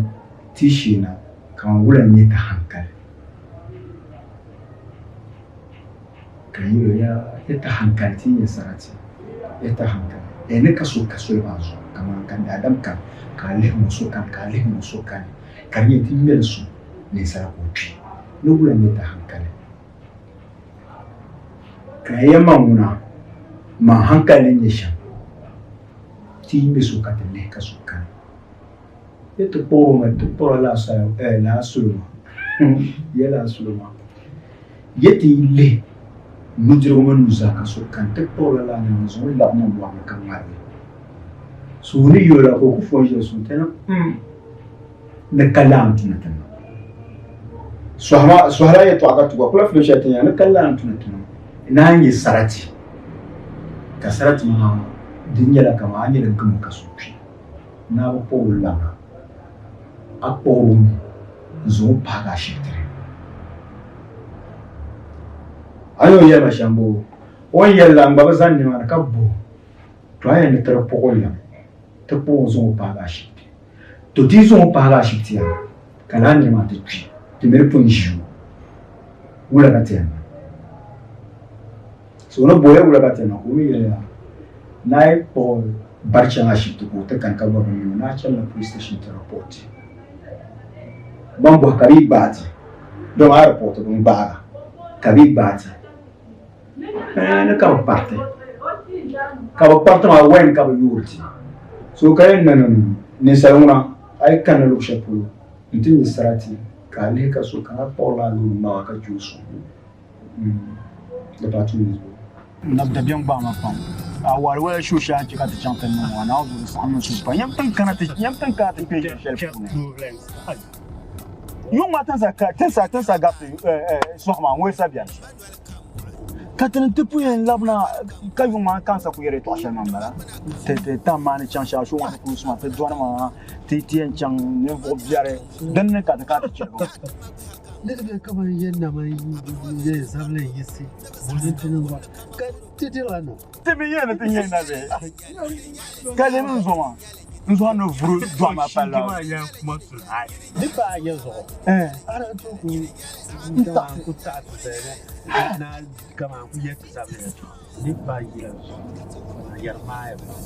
ti sheena kaman wula n-nyɛ ti hankali Ka n yɛl o, Yaa ya ti hankali ti yi nya sarati, ya ti hankali. Ɛ ni ka so ka soli maa zuɣu kaman ka daadam kani, ka a lihi ŋɔ so kani, ka a lihi ŋɔ so kani, ka di nyɛ ti ŋmɛli so ninsala ka o kpi. Ni wula n-nyɛ ti hankali? Ka n yɛli ma ŋuna, Man hankali ni nyɛ shɛm, ti yi ŋme so ka ti lihi ka so kani. Yi ti kpuɣi o mi, ti kpuɣila laa salo maa. Ya laa salo maa. Yi ti yi lihi nudirigu mini nuzaa ka so kani, ti kpuɣila laa niriba n-zaŋ o labi na mɔri ni ka ŋmari li. So o ni yi o la ka o ku fo n-ʒiya so n-ti ni m ni ka laa n-tuni ti niŋ. Sɔhila yɛtɔɣa ka ti gba kula fili shɛli ti nya ni ka laa n-tuni ti niŋ. Naan nyɛ sarati ka sarati maa di nyɛla kaman a nyɛla gamo ka so kpi. Naa bi kpuɣi o labina, a kpuɣiri o mi n-zaŋ o paagi ashibiti ni. A ni o yɛli ma shɛm boo? O ni yɛli la, n gba bi zani nimaani ka bo o. To a yɛn ni ti di kpuɣi o labi, ti kpuɣi o n-zaŋ o paagi ashibiti. To ti yi zaŋ o paagi ashibiti yaa, ka lala nira maa ti kpi, ti mi di pun ʒi o. Wula ka ti yɛn niŋ? So o ni bɔya wula ka ti yɛn niŋ ka o mi yɛliya ni a yi kpuɣi bari chaŋ ashibiti ka o ti kani ka bɔri ni o ni a chanila police station ti report. Ban bɔhi ka bɛ yi gbaai ti dama a report bɛ ni gbaai a ka bɛ yi gbaai ti ni ka bɛ kpariti ka bɛ kpariti maa when ka bɛ yoori ti so ka yɛn niŋ ninsali ŋuna a yi kanna luɣ shɛli polo nti nya sarati ka a lihi ka so kana kpuɣirila a loori ŋmaagi ka je o sɔŋ di pa tuuli zuɣu. Nabi dabiɛm gbaai ma pam. A wari wala shuo shɛli a ni chɛ ka ti chaŋ ti niŋ ŋɔ, Naawuni zuɣu di saɣim n suhu pam. Nyam tiŋ kana ti nyam tiŋ kana ti kpe yili shɛli puuni. Yuŋ maa tinsa tinsa tinsa gariti sɔɣu maa ŋɔ sa bɛni. Ka ti ni ti pun yɛn labina ka yuŋ maa ka n sa ku yɛri yɛtɔɣ shɛli maa m-bala. Ti ti tam maa ni chaŋ shɛli a shuo ŋɔ ti kuli suma ti dɔni maa ti ti yɛn chaŋ ninvuɣ biɛri din ni ka ti kana ti chɛri ba. Niriba kaman yɛn nama yɛn zabili n-yiɣisi boli nti niŋ ba ka ti dirila na. Ti mi yɛn ni ti nyɛ na bee? Ka lemi n zo maa, n zo a ni vuri dɔɣi maa palli la. Di paai nyɛ zuɣu, a daa tooi ku n ku taɣi ti zali na kaman ku yɛli ti zabili yɛltɔɣa. Di paai yila zuɣu, a yɛri maaya pam,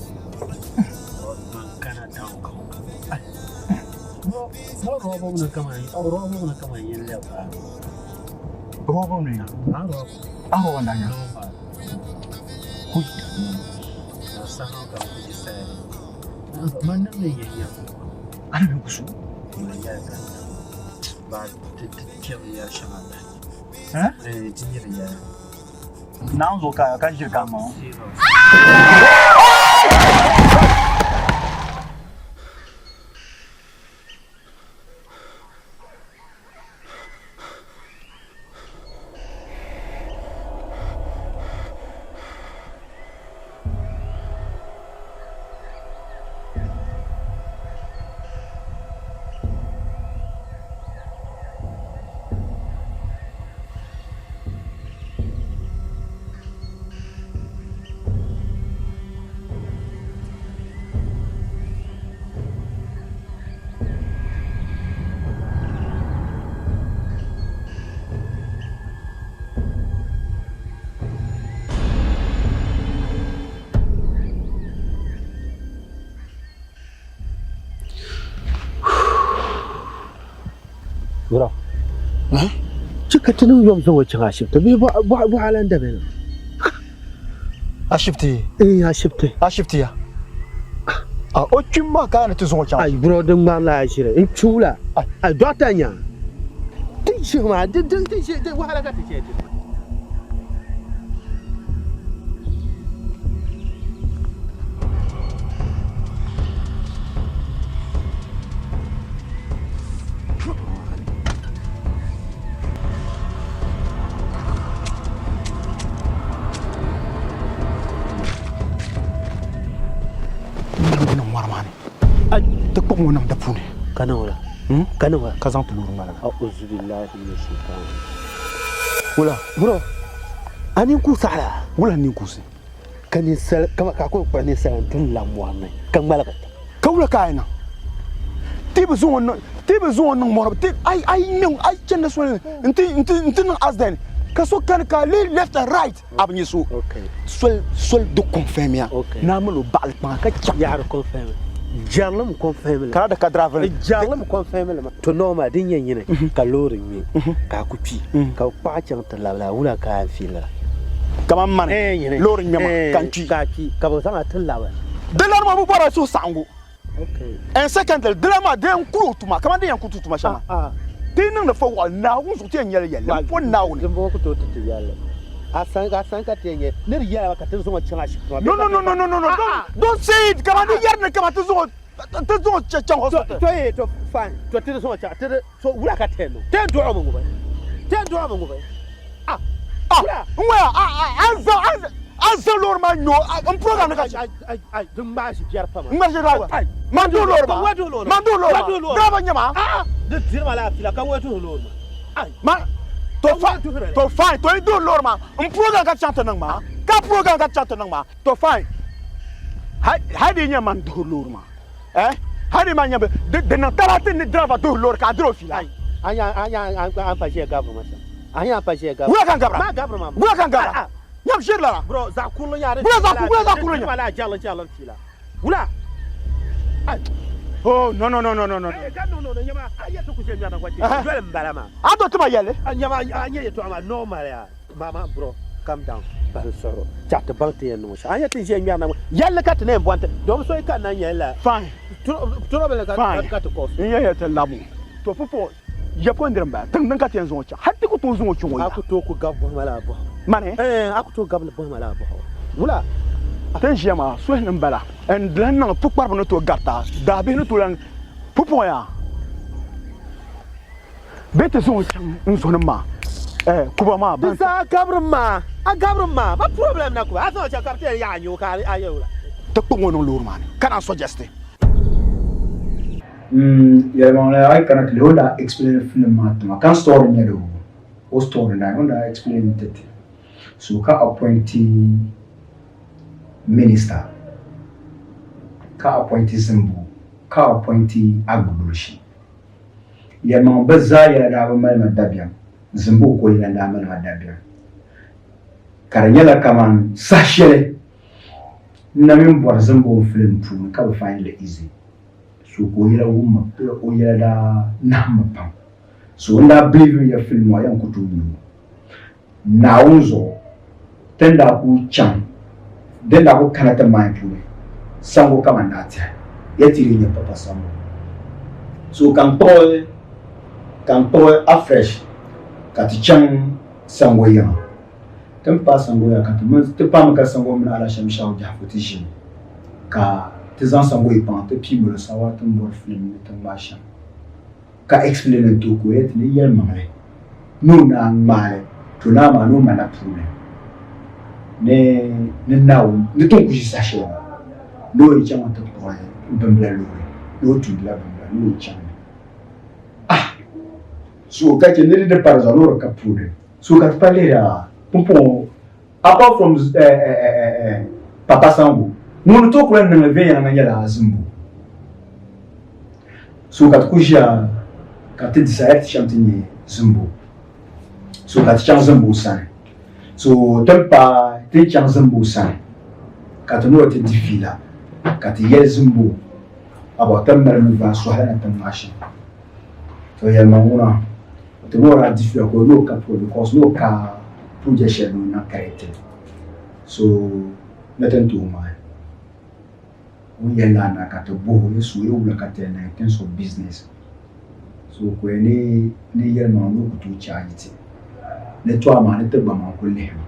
man kana town ka o ka. Bo rɔbu ni kaman rɔbu ni kaman yɛn lɛbi ba. Rɔbu ni? A rɔbu. A rɔbu n-daa nyɛ? Kuy. Ka saha ka n ku saya ni. Man niŋ ni yɛn yɛm. A ni bɛ ku su? Man yɛli ka ba ti kpɛbi yɛri shɛŋa bahi. Eh? Ti nyiri yɛla. Naawuni zuɣu ka ka ʒiri ka maŋ. Bro. Chɛ ka ti niŋ yom zaŋ o chaŋ ashibiti bee bɔɣa lan dabi ni. Ashibiti? Ee, ashibiti. Ashibiti ya? A o kpim maa ka a ni ti zaŋ o chaŋ? Ai bro, din ŋmarila a ʒiri. N kpi la. Ai dɔɣita nya. Ti ʒihi maa, di di di ʒi di wahala ka ti chɛ ti. Niŋ ŋɔri maa ni. Ti kpuɣi ŋɔ niŋ di puuni. Ka niŋ la. Ka niŋ la. Ka zaŋ ti loori ŋmaligi. A'uzu billahi mina shaitan. Wula. Bro, a ninkuui saɣila? Wula n ninkuusi? Ka ninsal, kama ka a kuli kpuɣi ninsal n-ti n-labi mɔri ni ka ŋmaligi ti. Ka wula ka a yi niŋ? Ti bi zaŋ o niŋ, ti bi zaŋ o niŋ mɔri, ti, a yi, a yi niŋ, a yi chani soli ni nti, nti, nti niŋ accident ka so kani ka a lihi left and right a bi nya so. Soli, soli di confirm ya ni a mali o baɣili kpaŋa ka chaŋ. Yaha di confirm. Jɛrilim confirm li. Ka di ka driver li. Jɛrilim confirm li maa. To normal din nyɛ nyini ka loori ŋme ka a ku kpi ka bɛ kpaɣi chaŋ ti labila a wula ka a yɛn fiili la. Kaman mani loori ŋme ma ka n kpi. Ka a kpi ka bɛ zaŋ a ti labi. Di lana maa bi bɔrila suhusaɣiŋgu. And secondly, di lana maa di yɛn kuli o tuma kaman di yɛn ku ti tuma shɛm maa. Ti yi niŋdi fɔwaɣili Naawuni zuɣu ti yɛn nyɛla yɛlli m po Naawuni. Dimbɔŋɔ ku tooi ti ti yɛlli. A san a san ka ti yɛn nyɛ ni di yɛla ka ti zaŋ o chaŋ ashibiti maa. No no no no no no don't don't say it kaman di yɛri ni kaman ti zaŋ o ti zaŋ o chaŋ hospital. To ye to fine to ti zaŋ o chaŋ ti so wula ka ti yɛn niŋ ti yɛn dɔɣi o mi ŋubi ti yɛn dɔɣi o mi ŋubi ah ah n ŋɔya a a a zaŋ a zaŋ loori maa nyo n program ni ka ai ai ai din ŋmaai ʒi biɛri pam n ŋmari ʒi driver man duhi loori maa man duhi loori maa driver n nyɛ maa ah di diri ma laafila ka ŋɔ duhi loori maa ai ma to fine to fine to yi duhi loori maa n program ka chaŋ ti niŋ maa ka program ka chaŋ ti niŋ maa To fine, hali di yi nyɛ man duhiri loori maa, eh, hali di man nyɛ di niŋ talaati ni driver duhiri loori ka a diri o fiila. A nya a ni pa ʒiya gabiri ma shɛm. A nya pa ʒiya gabira. Wula ka n gabira? Maa gabiri ma. Wula ka n gabira? Nyam ʒiri lala. Bro, zaɣ kurili nya di. Wula zaɣ kurili, wula zaɣ kurili nya. Wala jɛrili jɛrili fiila. Wula. Oh, no, no, no, no, no, no. Ka no, no, no, nyama, a yɛ ti ku ʒe ŋmɛri na gba kpe. Doli m bala maa. A do ti ma yɛlli. Nyama, a nyɛ yɛtɔɣa maa normal ya. Mama, bro, calm down. Bahi suhuro. Chaɣ ti baŋ ti yɛn niŋ shɛm. A nyɛ ti ʒe ŋmɛri na ŋɔ. Yɛlli ka ti na yɛn bɔni ti. Domi so yi kanna n-yɛli la. Fine. Trouble ka Fine. ka ti cause. N yɛn yɛli ti labi o. To pupɔ ya ko n-diri m-bala. Tiŋ din ka ti yɛn zaŋ o chaŋ. Hali ti ku tooi zaŋ o chaŋ o ya. A ku tooi ku gabi bɔhima laa bɔhigu. Mani? Ɛɛn, a ku tooi gabi li bɔhima laa bɔhigu. Wula? Ti ni ʒiya maa, suhili m-bala. N di lahi niŋ pukpariba ni tooi garita, daabihi ni tooi lahi pupɔŋ yaa. Bee ti zaŋ o chaŋ n zonim maa, eh, kuba maa Di ban. zaa gabirim maa, a gabirim maa, ba problem na kuba, a zaŋ o chaŋ ka bɛ ti yɛn yaɣi a nyoo ka a yɛli wula? Ti kpuɣi ŋɔ niŋ loori maa ni ka naan suggest. Yɛlimaŋli a yi kana ti lihi o ni daa explain film maa ti ma ka n story nyɛli o o story line o ni daa explain ti ti so ka appointi minister ka appointi Zimbo ka appointi Agbulushi Yɛlimaŋli bɛ zaa yɛla daa bi mali ma dabiɛm, Zimbo ko yɛla n-daa mali ma dabiɛm. Ka di nyɛla kaman saha shɛli n na mi bɔri Zimbo n filim puuni ka bi find li easy. So ka o yɛla wum ma, o yɛla daa nahim ma pam. So n daa believe ya filim maa yɛn ku tooi nya o. Naawuni zuɣu ti ni daa kul chaŋ din daa kul kana ti mind puuni sango kaman naa tɛha ya ti di nya papa sango. So ka n kpuɣi ka n kpuɣi afresh ka ti chaŋ sango yiŋa. Ti ni paai sango yiŋa ka ti mini ti paami ka sango mini Alashɛm Shahu Jahafu ti ʒini ka ti zaŋ sango yi kpaŋa ti pii molo sawa ti ni bɔri filim ni ti ŋmaai shɛm. Ka explain n ti o ka o yɛli ti ni yɛlimaŋli ni o naan ŋmaai li to naa maa ni o malila problem ni ni Naawuni ni ti ni ku ʒi saha shɛli ŋɔ ni o yi chaŋ ti kpuɣi bimbila loori ni o tumdila bimbila ni o yi chaŋ ni ah so ka chɛ ni di di pa di zuɣu ni o di ka problem so ka ti pa lihiri a pumpɔŋɔ apart from Papa Sango ŋun ni tooi kuli niŋli viɛnyɛliŋga nyɛla Zimbo so ka ti kuli ʒiya ka ti decide ti chaŋ ti nyɛ Zimbo so ka ti chaŋ Zimbo sani so ti ni paai ti ni chaŋ Zimbo sani ka ti ni o ti di fiila ka ti yɛli Zimbo about ti ni mali movie sɔhila ni ti ŋmaai shɛm to yɛlima ŋuna ti ni o daa di fiila ka o ni o ka polo because ni o ka project shɛli ni o niŋ correct so ni ti ni tooi ŋmaai O ni yɛli lala na ka ti bɔh o, Yesu, yi wula ka ti yɛn niŋ in terms of business? So ka o yɛli ni ni yɛlimaŋli ni o ku tooi charge ti. Ni to amaa ni ti gba maŋ kuli lihi ma.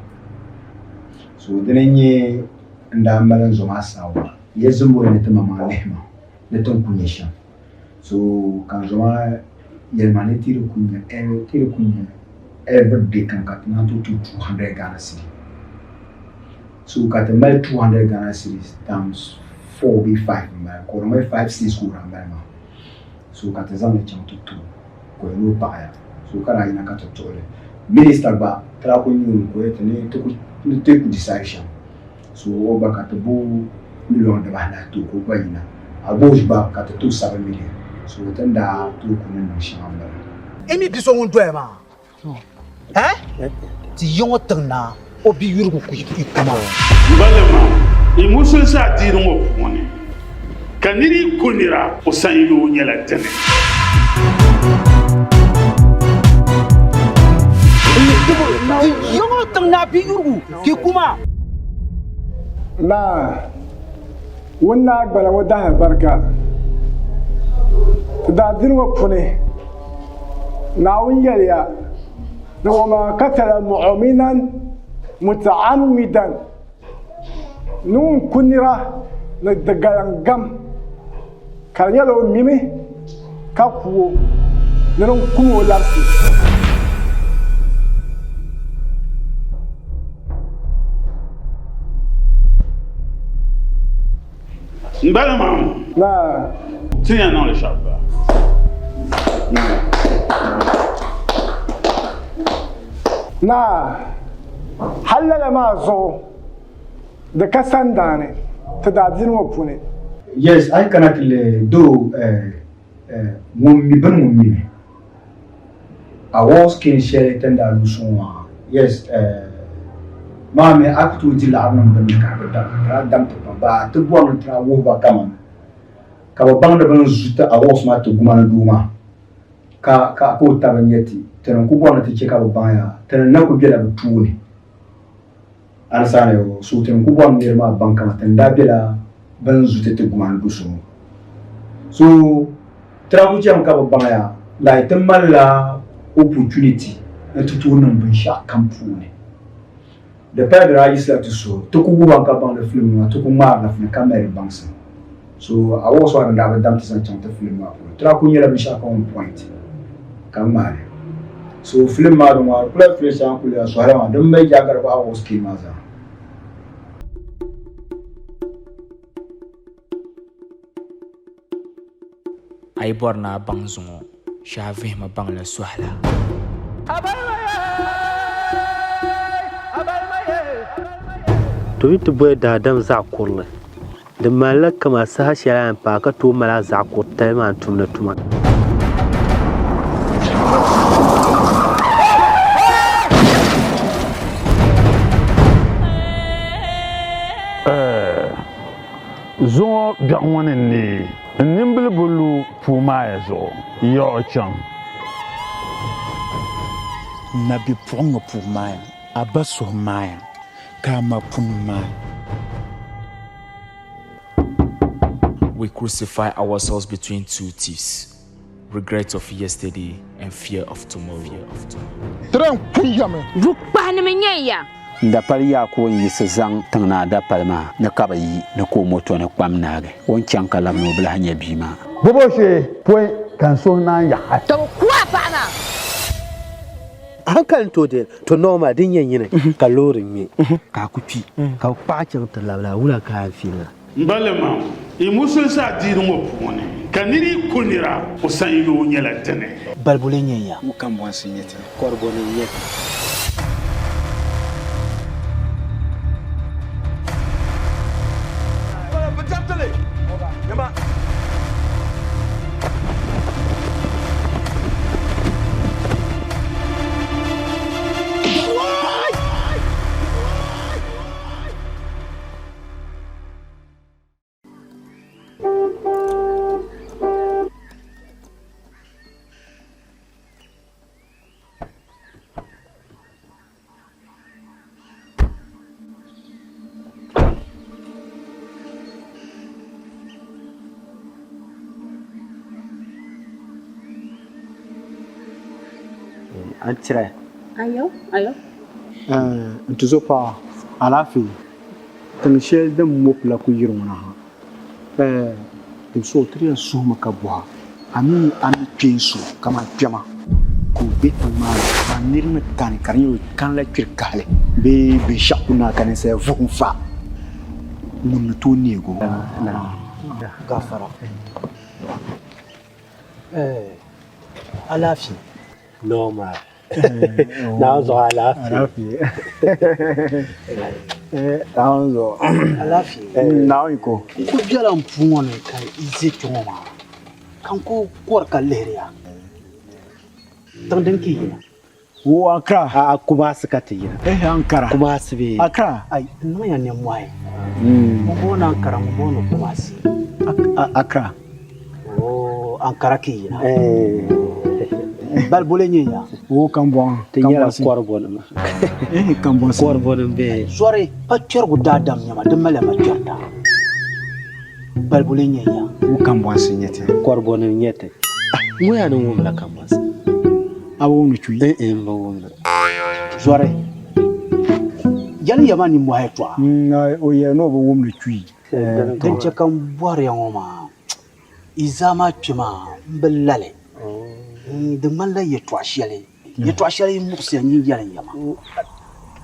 So dini n-nyɛ n daa mali n zom asawa ya zimbo ni ti maŋmaŋ lihi ma ni ti ni ku nya shɛm. So ka n zoma yɛli ma ni ti di ku nya ti di ku nya every day kam ka ti naan tooi ti 200 Ghana cedi. So ka ti mali 200 Ghana cedis times 4 bee 5 m-bala ka o di mali 5 6 ka o daa mali maa. So ka ti zaŋ li chaŋ ti ti o ka o yɛli ni o paɣiya. So ka daa yina ka ti tuɣi li. Minister gba ti daa kuli nya o mi ka o yɛli ti ni ti ku ni ti ku decide shɛm. So o gba ka ti bo million dibaanahi ti o ka o gba yina. Agboosh gba ka ti ti o 7 million. So ti ni daa tooi ku ni niŋ shɛŋa m-bala. I mi bi so ŋun doya maa? Eh? Ti yi ŋɔ tiŋ naa o bi yurigu ku yi kuma. Balima, yi musulinsi adiini ŋɔ puuni, ka nir yi ku nira, o sanyoo nyɛla dini. Ti yi ŋɔ tiŋ naa bi yurigu ki kuma. Naa, ŋun naa gbala ŋɔ dahi alibarika ti daadiini ŋɔ puuni. Naawuni yɛliya ni wa maa katala mu'uminan muta'ammidan ni ŋun ku nira ni di galiŋ gam ka di nyɛla o mimi ka ku o ni din kum o labisi. N bala maa ŋɔ. Naa. Ti yɛn niŋli shɛba ba. Naa, hali lala maa zuɣu di ka sandaani ti daadiini ŋɔ puuni. Yes, a yi kana ti lihi doo ŋun mi bini ŋun mimi. Awards kin shɛli ti ni daa lu suŋ maa, yes, eh, maa mi a ku tooi di laɣiri niŋ bini ni ka di bi dam, di daa dam ti pam, ba ti bɔri ni ti daa wuhi ba kaman ka bɛ baŋ ni bɛ ni zu ti awards maa ti Gumani doo maa ka ka ka o taba nyɛ ti, ti ni ku bɔri ni ti che ka bɛ baŋ yaa ti ni na ku bela bɛ tooni. Understand yo? So ti ni ku bɔri ni niriba maa baŋ kaman ti ni daa bela bɛ ni zu ti ti Gumani do so ŋɔ. So ti daa ku chemi ka bɛ baŋ ya like ti malila opportunity ni ti tooi niŋ binshɛɣu kam puuni. Di paya di daa yiɣisila ti suhu, ti ku wuhi ba ka baŋ ni filim maa ti ku ŋmaarila fini ka mali baŋsim. So awards maa din daa bi dam ti zaŋ chaŋ ti filim maa polo, ti daa ku nyɛla binshɛɣu kam on point ka ŋmaai li. So filim maa di ŋɔ, di kula filim shɛŋa kuli yaa sɔhila maa din mali yaa ka di gba awards kee maa zaa. A yi bɔri ni a baŋ zuŋɔ, shee a vihimi baŋ li sɔhila. To yi ti boli daadam zaɣ kurili, di malila kaman saha shɛli a yɛn paai ka tooi mali a zaɣ kuritali maa n-tumdi tuma. Zuŋɔ biɛɣu ŋɔ ni n-neei n nimbili bi lu puu maaya zuɣu, yiɣi chaŋ. N na bipuɣiŋga puu maaya, a ba suhu maaya, ka a ma pun maai. We crucify ourselves between two thieves, regret of yesterday and fear of tomorrow. Tren kun yami. Bukpahinima n-nyɛ ya. N dapali Yaakubu n-yiɣisi zaŋ tiŋ naa dapali maa ni ka bɛ yi ni ka o moto ni kpam naagi. O ni chaŋ ka labina o bi lahi nya bia maa. Bobo shee pɔi ka n suhu naan yaɣi. Ka bɛ ku a paɣa maa. A hankali ni tooi deei to normal din nyɛ nyini ka loori ŋme ka a ku kpi ka bɛ kpaɣi chaŋ ti labila wula ka a yɛn fiili la? M balima, yi musulinsi adiini ŋɔ puuni, ka nir yi ku nira, o sanyoo nyɛla dini. Baliboli n-nyɛ ya. Ŋɔ kambɔnsi n-nyɛ ti. Kɔribɔni n-nyɛ ti. An tiri. Ayo, ayo. N tuzopaɣa, alaafee. Tiŋ shɛli din mɔpila ku yiri ŋɔ na ha, ɛɛ, din so ti yɛn suhimi ka bɔha, a mi a ni kpeen so kaman kpɛma ka o be tiŋ maa ni, ka nir mi kani ka di nyɛ o kanila kpiri kahili bee binshɛɣu ku naai ka ninsal vuhim fa, ŋun ni tooi neeg o. Gafara. Ɛɛ, alaafee. Normal. Naawuni zuɣu alaafee. Naawuni zuɣu. Alaafee. Naawuni yiko. N ku bela m puu ŋɔ ni ka yi ʒe kpe ŋɔ maa ka n ku kɔri ka lihiri ya. Tiŋ din ka yi yina. Wo Accra. A Kumasi ka ti yina. Eh Ankara. Kumasi bee. Accra. Ai, n niŋ ya nimmɔhi. Ŋun booni Ankara, ŋun booni Kumasi. Accra. Oh, Ankara ka yi yina. Baliboli n-nyɛ ya. O Kambɔŋ. Ti nyɛla kɔribɔnima. Eh, Kambɔnsi. Kɔribɔnim bee. Zɔri pa kpɛrigu daadam nyɛma, di maliya ma kpɛrita. Baliboli n-nyɛ ya. O Kambɔnsi n-nyɛ ti. Kɔribɔnim n-nyɛ ti. Ŋɔ yaa ni wumla Kambɔnsi. A bi wumdi chui? Eh, eh, m bi wumda. Zɔri, yɛli ya ma nimmɔhi yɛtɔɣa. O yɛli ni o bi wumdi chui. Din chɛ ka m bɔri ya ŋɔ maa, yi zaa maa kpe maa m bi lali. Di ŋmanila yɛtɔɣ shɛli, yɛtɔɣ shɛli yi muɣisi ya nyin yɛli n ya maa.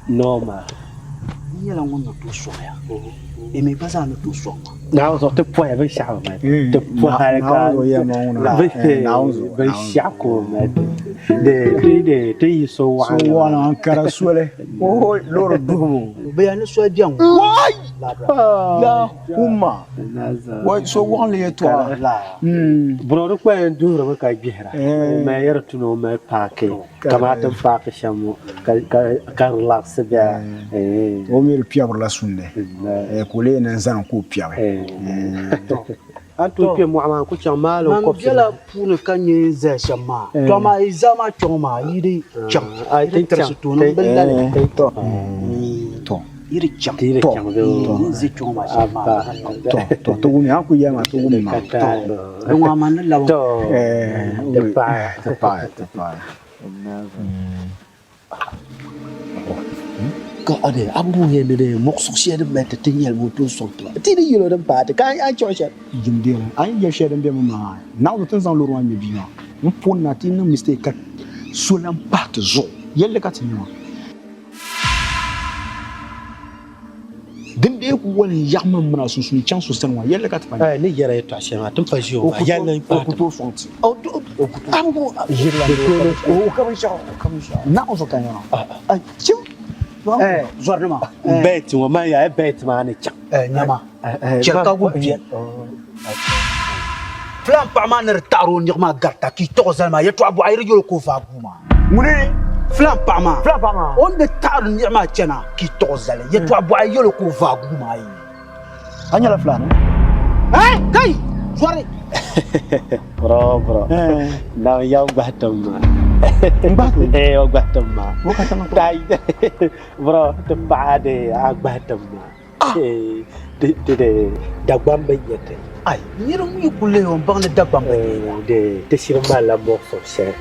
Nɔɔma. N nyɛla ŋun ni tooi sɔŋ ya, yi mi gba zaa ni tooi sɔŋ ma. Naawuni zuɣu ti pɔhila binshɛɣu bi mali ti pɔhi hali ka binshɛɣu ka o mali ti ti yi so waɣinli So waɣinli Ankara soli loori duhibu. Bɛ yɛli ni soli bɛni Wai! La humma wai so waɣinli yɛltɔɣa. Bro di kpɛla n duhirimi ka gbihira o mali yɛri tu ni o mali paaki kamani ti ni paaki shɛm ŋɔ ka relax bela. O mi di piɛbirila sunni ka o lee na zani ka o piɛbi. A ni tooi kpe mɔɣu maa n-ku chaŋ maali Man n-kɔbisi bela puuni ka nya n zaya shɛm maa. To amaa yi zaa maa kpe ŋɔ maa yi di chaŋ yi di tirisi tooni m bi lali. Yi di chaŋ n ʒe kpe ŋɔ maa shɛm maa. To ti wumya a ni kuli yɛli maa ti wummi maa. Di ŋɔ amaa n ni labi. Ti paɣiya. Ti paɣiya ti paɣiya. Ka o de a bi wuhiya ni di muɣisigu shɛli din mali ti ti nyɛli ŋɔ tooi sɔŋ ti ba. Ti ni yɛl o din paai ti ka a ni chaŋ shɛli. Jimdeeri, a ni yɛli shɛli din be mi maa, Naawuni ti ni zaŋ loori maa ŋme bia maa, m pun na ti niŋ mistake ka so lan pahi ti zuɣu. Yɛlli ka ti nya maa. Din dee ku wali n-yaɣi ma m mini a sunsuuni chaŋ so sani ŋɔ, yɛlli ka ti pa nya. Ni yɛra yɛtɔɣ shɛli maa, ti ni pa ʒi o maa, yɛlli n-paai O ku ti. tooi sɔŋ ti. O ku tooi. O ka binshɛɣu, o ka binshɛɣu. Naɣ zuɣu ka nya maa. Chim! Zɔrinima. Bet ŋɔ man yaa bet maa ni chaŋ. Nyama, chɛli ka gu bia. Filan paɣa maa ni di taɣiri o niɣi maa garita ka yi tɔɣi o zali maa yɛtɔɣa buɣa yi di yɛl o ka o vaai bua maa. Ŋuni? Filan paɣa maa. Filan paɣa maa. O ni di taɣiri niɣi maa chana ka yi tɔɣi o zali yɛtɔɣa buɣa yi yɛl o ka o vaai bua maa yi. A nyɛla Fulani? Hey! Kai! Zɔri! Bro, bro. Naawuni ya gbahi tim maa. N gbahi tim? Eh, o gbahi tim maa. O ka tiŋ Tai. Bro, ti paɣa de a gbahi tim maa. Ti de Dagbaŋ bi nyɛ ti. Ai, nira ŋun yi kuli lihi o n-baŋ ni Dagbaŋ bi nyɛ ya. De ti shiri malila muɣisigu shɛli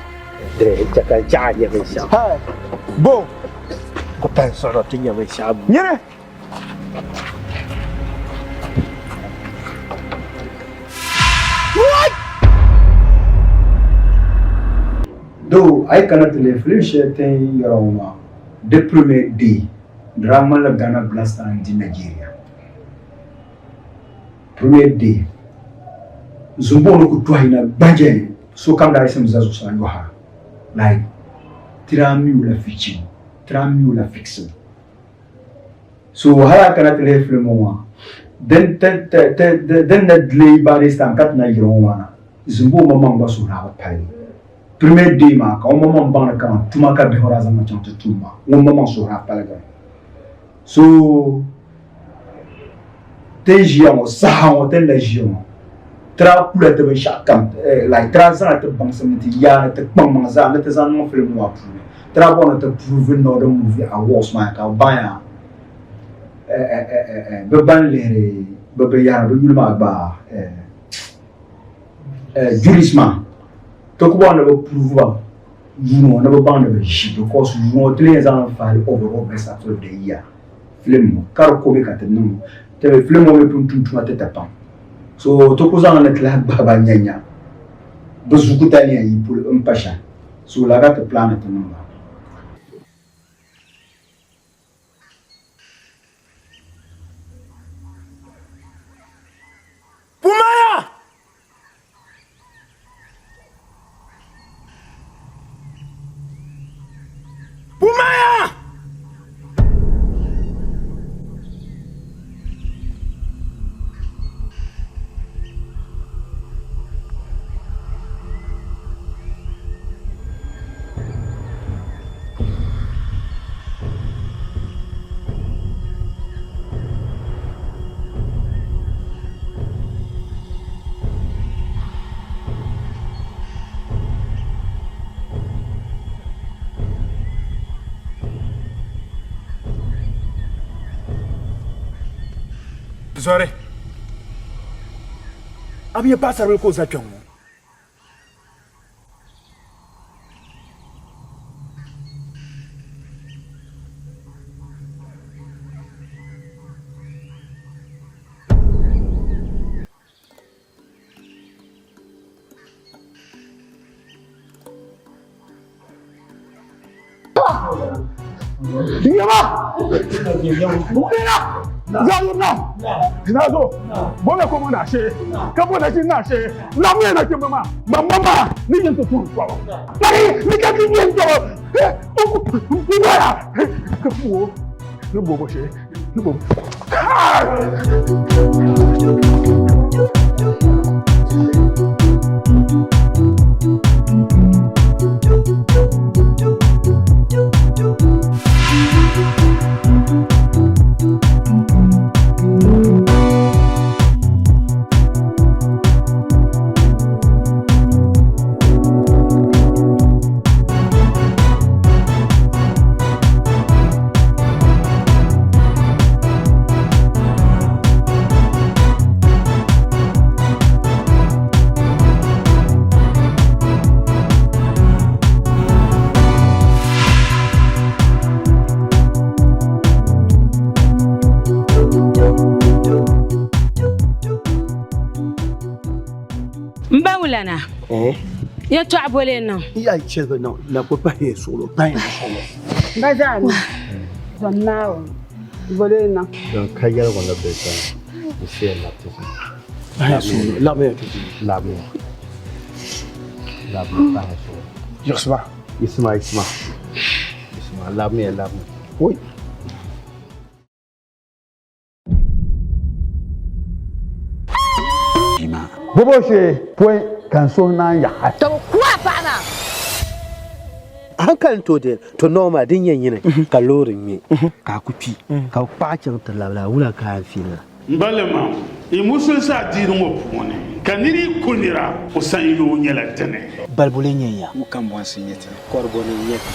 de n-chɛ ka n chaɣ a nya binshɛɣu. Hey! Bo! Ku pali suɣulo ti nya binshɛɣu. Nyini! Doo, a yi kana ti lihi film shɛli ti ni yɛra ŋɔ maa, di premier day di daa ŋmanila Ghana Black Stars n-di Nigeria. Premier day Zumbuɣu ni ku tɔhi na gbajɛli sokam daa yiɣisimi za zuɣusaa yɔhira like ti daa mi o la fichibu, ti daa mi o la fixibu. So hali a kana ti lihi film ŋɔ maa din din na delay by this time ka ti na yiri ŋɔ maa na Zimbo maŋmaŋ gba suhu daa bi paligi. Premier day maa ka o maŋmaŋ baŋ ni kaman tuma ka bihi ŋɔ daa zaŋ ma chaŋ ti tum maa ŋun maŋmaŋ suhu daa paligimi. So ti ni ʒiya ŋɔ saha ŋɔ ti ni na ʒiya ŋɔ ti daa kula ti binshɛɣu kam like ti daa zaŋla ti baŋsim ni ti yaa ni ti kpaŋmaŋ zaa ni ti zaŋ niŋ film ŋɔ maa puuni. Ti daa bɔri ni ti prove Northern Movie Awards maa ka bɛ baŋya bɛ ban lihiri bɛ binyɛra bɛ yuli maa gba juries maa ti ku bɔri ni bɛ prove ba yuuni ŋɔ ni bɛ baŋ ni bɛ ʒi because yuuni ŋɔ ti lee yɛn zaŋ li fahi overall best actor of the year film ŋɔ ka di ko mi ka ti niŋ ti film ŋɔ mi pun tum tuma ti ti pam so ti ku zaŋ li ni ti lahi gbahi ba nya nya bɛ zukutali ni yɛn yi polo m-pa shɛm. So la ka ti plan ni ti niŋ ba. Pumaya! Pumaya! Zɔri, a bi nya paɣisaribila ka o za kpɛŋ ŋɔ? Nyama! Nyama! Zaɣ yirina, Naa zo, bo na koma na shee, ka bo na ʒini na shee, laɣimmiya nachimba maa, mmaŋmaŋ maa ni yɛn ti tuhi tɔbu. Kpari ni ka ti yɛn tɔbu, n waya, ka bo ni bobo shee, ni bobo. M ba wulana, yɛtɔɣa boli n niŋ. Ya chɛli niŋ na ku pahi ya suɣulo pahi ya suɣulo. M ba zaani, zom Naawuni boli n niŋ. Don ka yɛligu ni bɛ sani n shee labiti sani. Pahi ya suɣulo, labimi ya ti ʒini. Labimi ya. Labimi pahi ya suɣulo. Yiɣisima. Yiɣisima, yiɣisima. Yiɣisima, labimi ya, labimi. Oi. Bobo shee pɔi ka n suhu naan yaɣi. Ka bɛ ku a paɣa maa. Hankali n-tooi deei to normal din nyɛ nyini ka loori ŋme ka a ku kpi ka bɛ kpaɣi chaŋ ti labila a wula ka a fiili la. M balima, yi musulinsi adiini ŋɔ puuni, ka nir yi ku nira, o sanyoo nyɛla dini. Balibu lee nyɛ ya? Wu kambɔnsi n-nyɛ ti. Kɔribɔni n-nyɛ ti.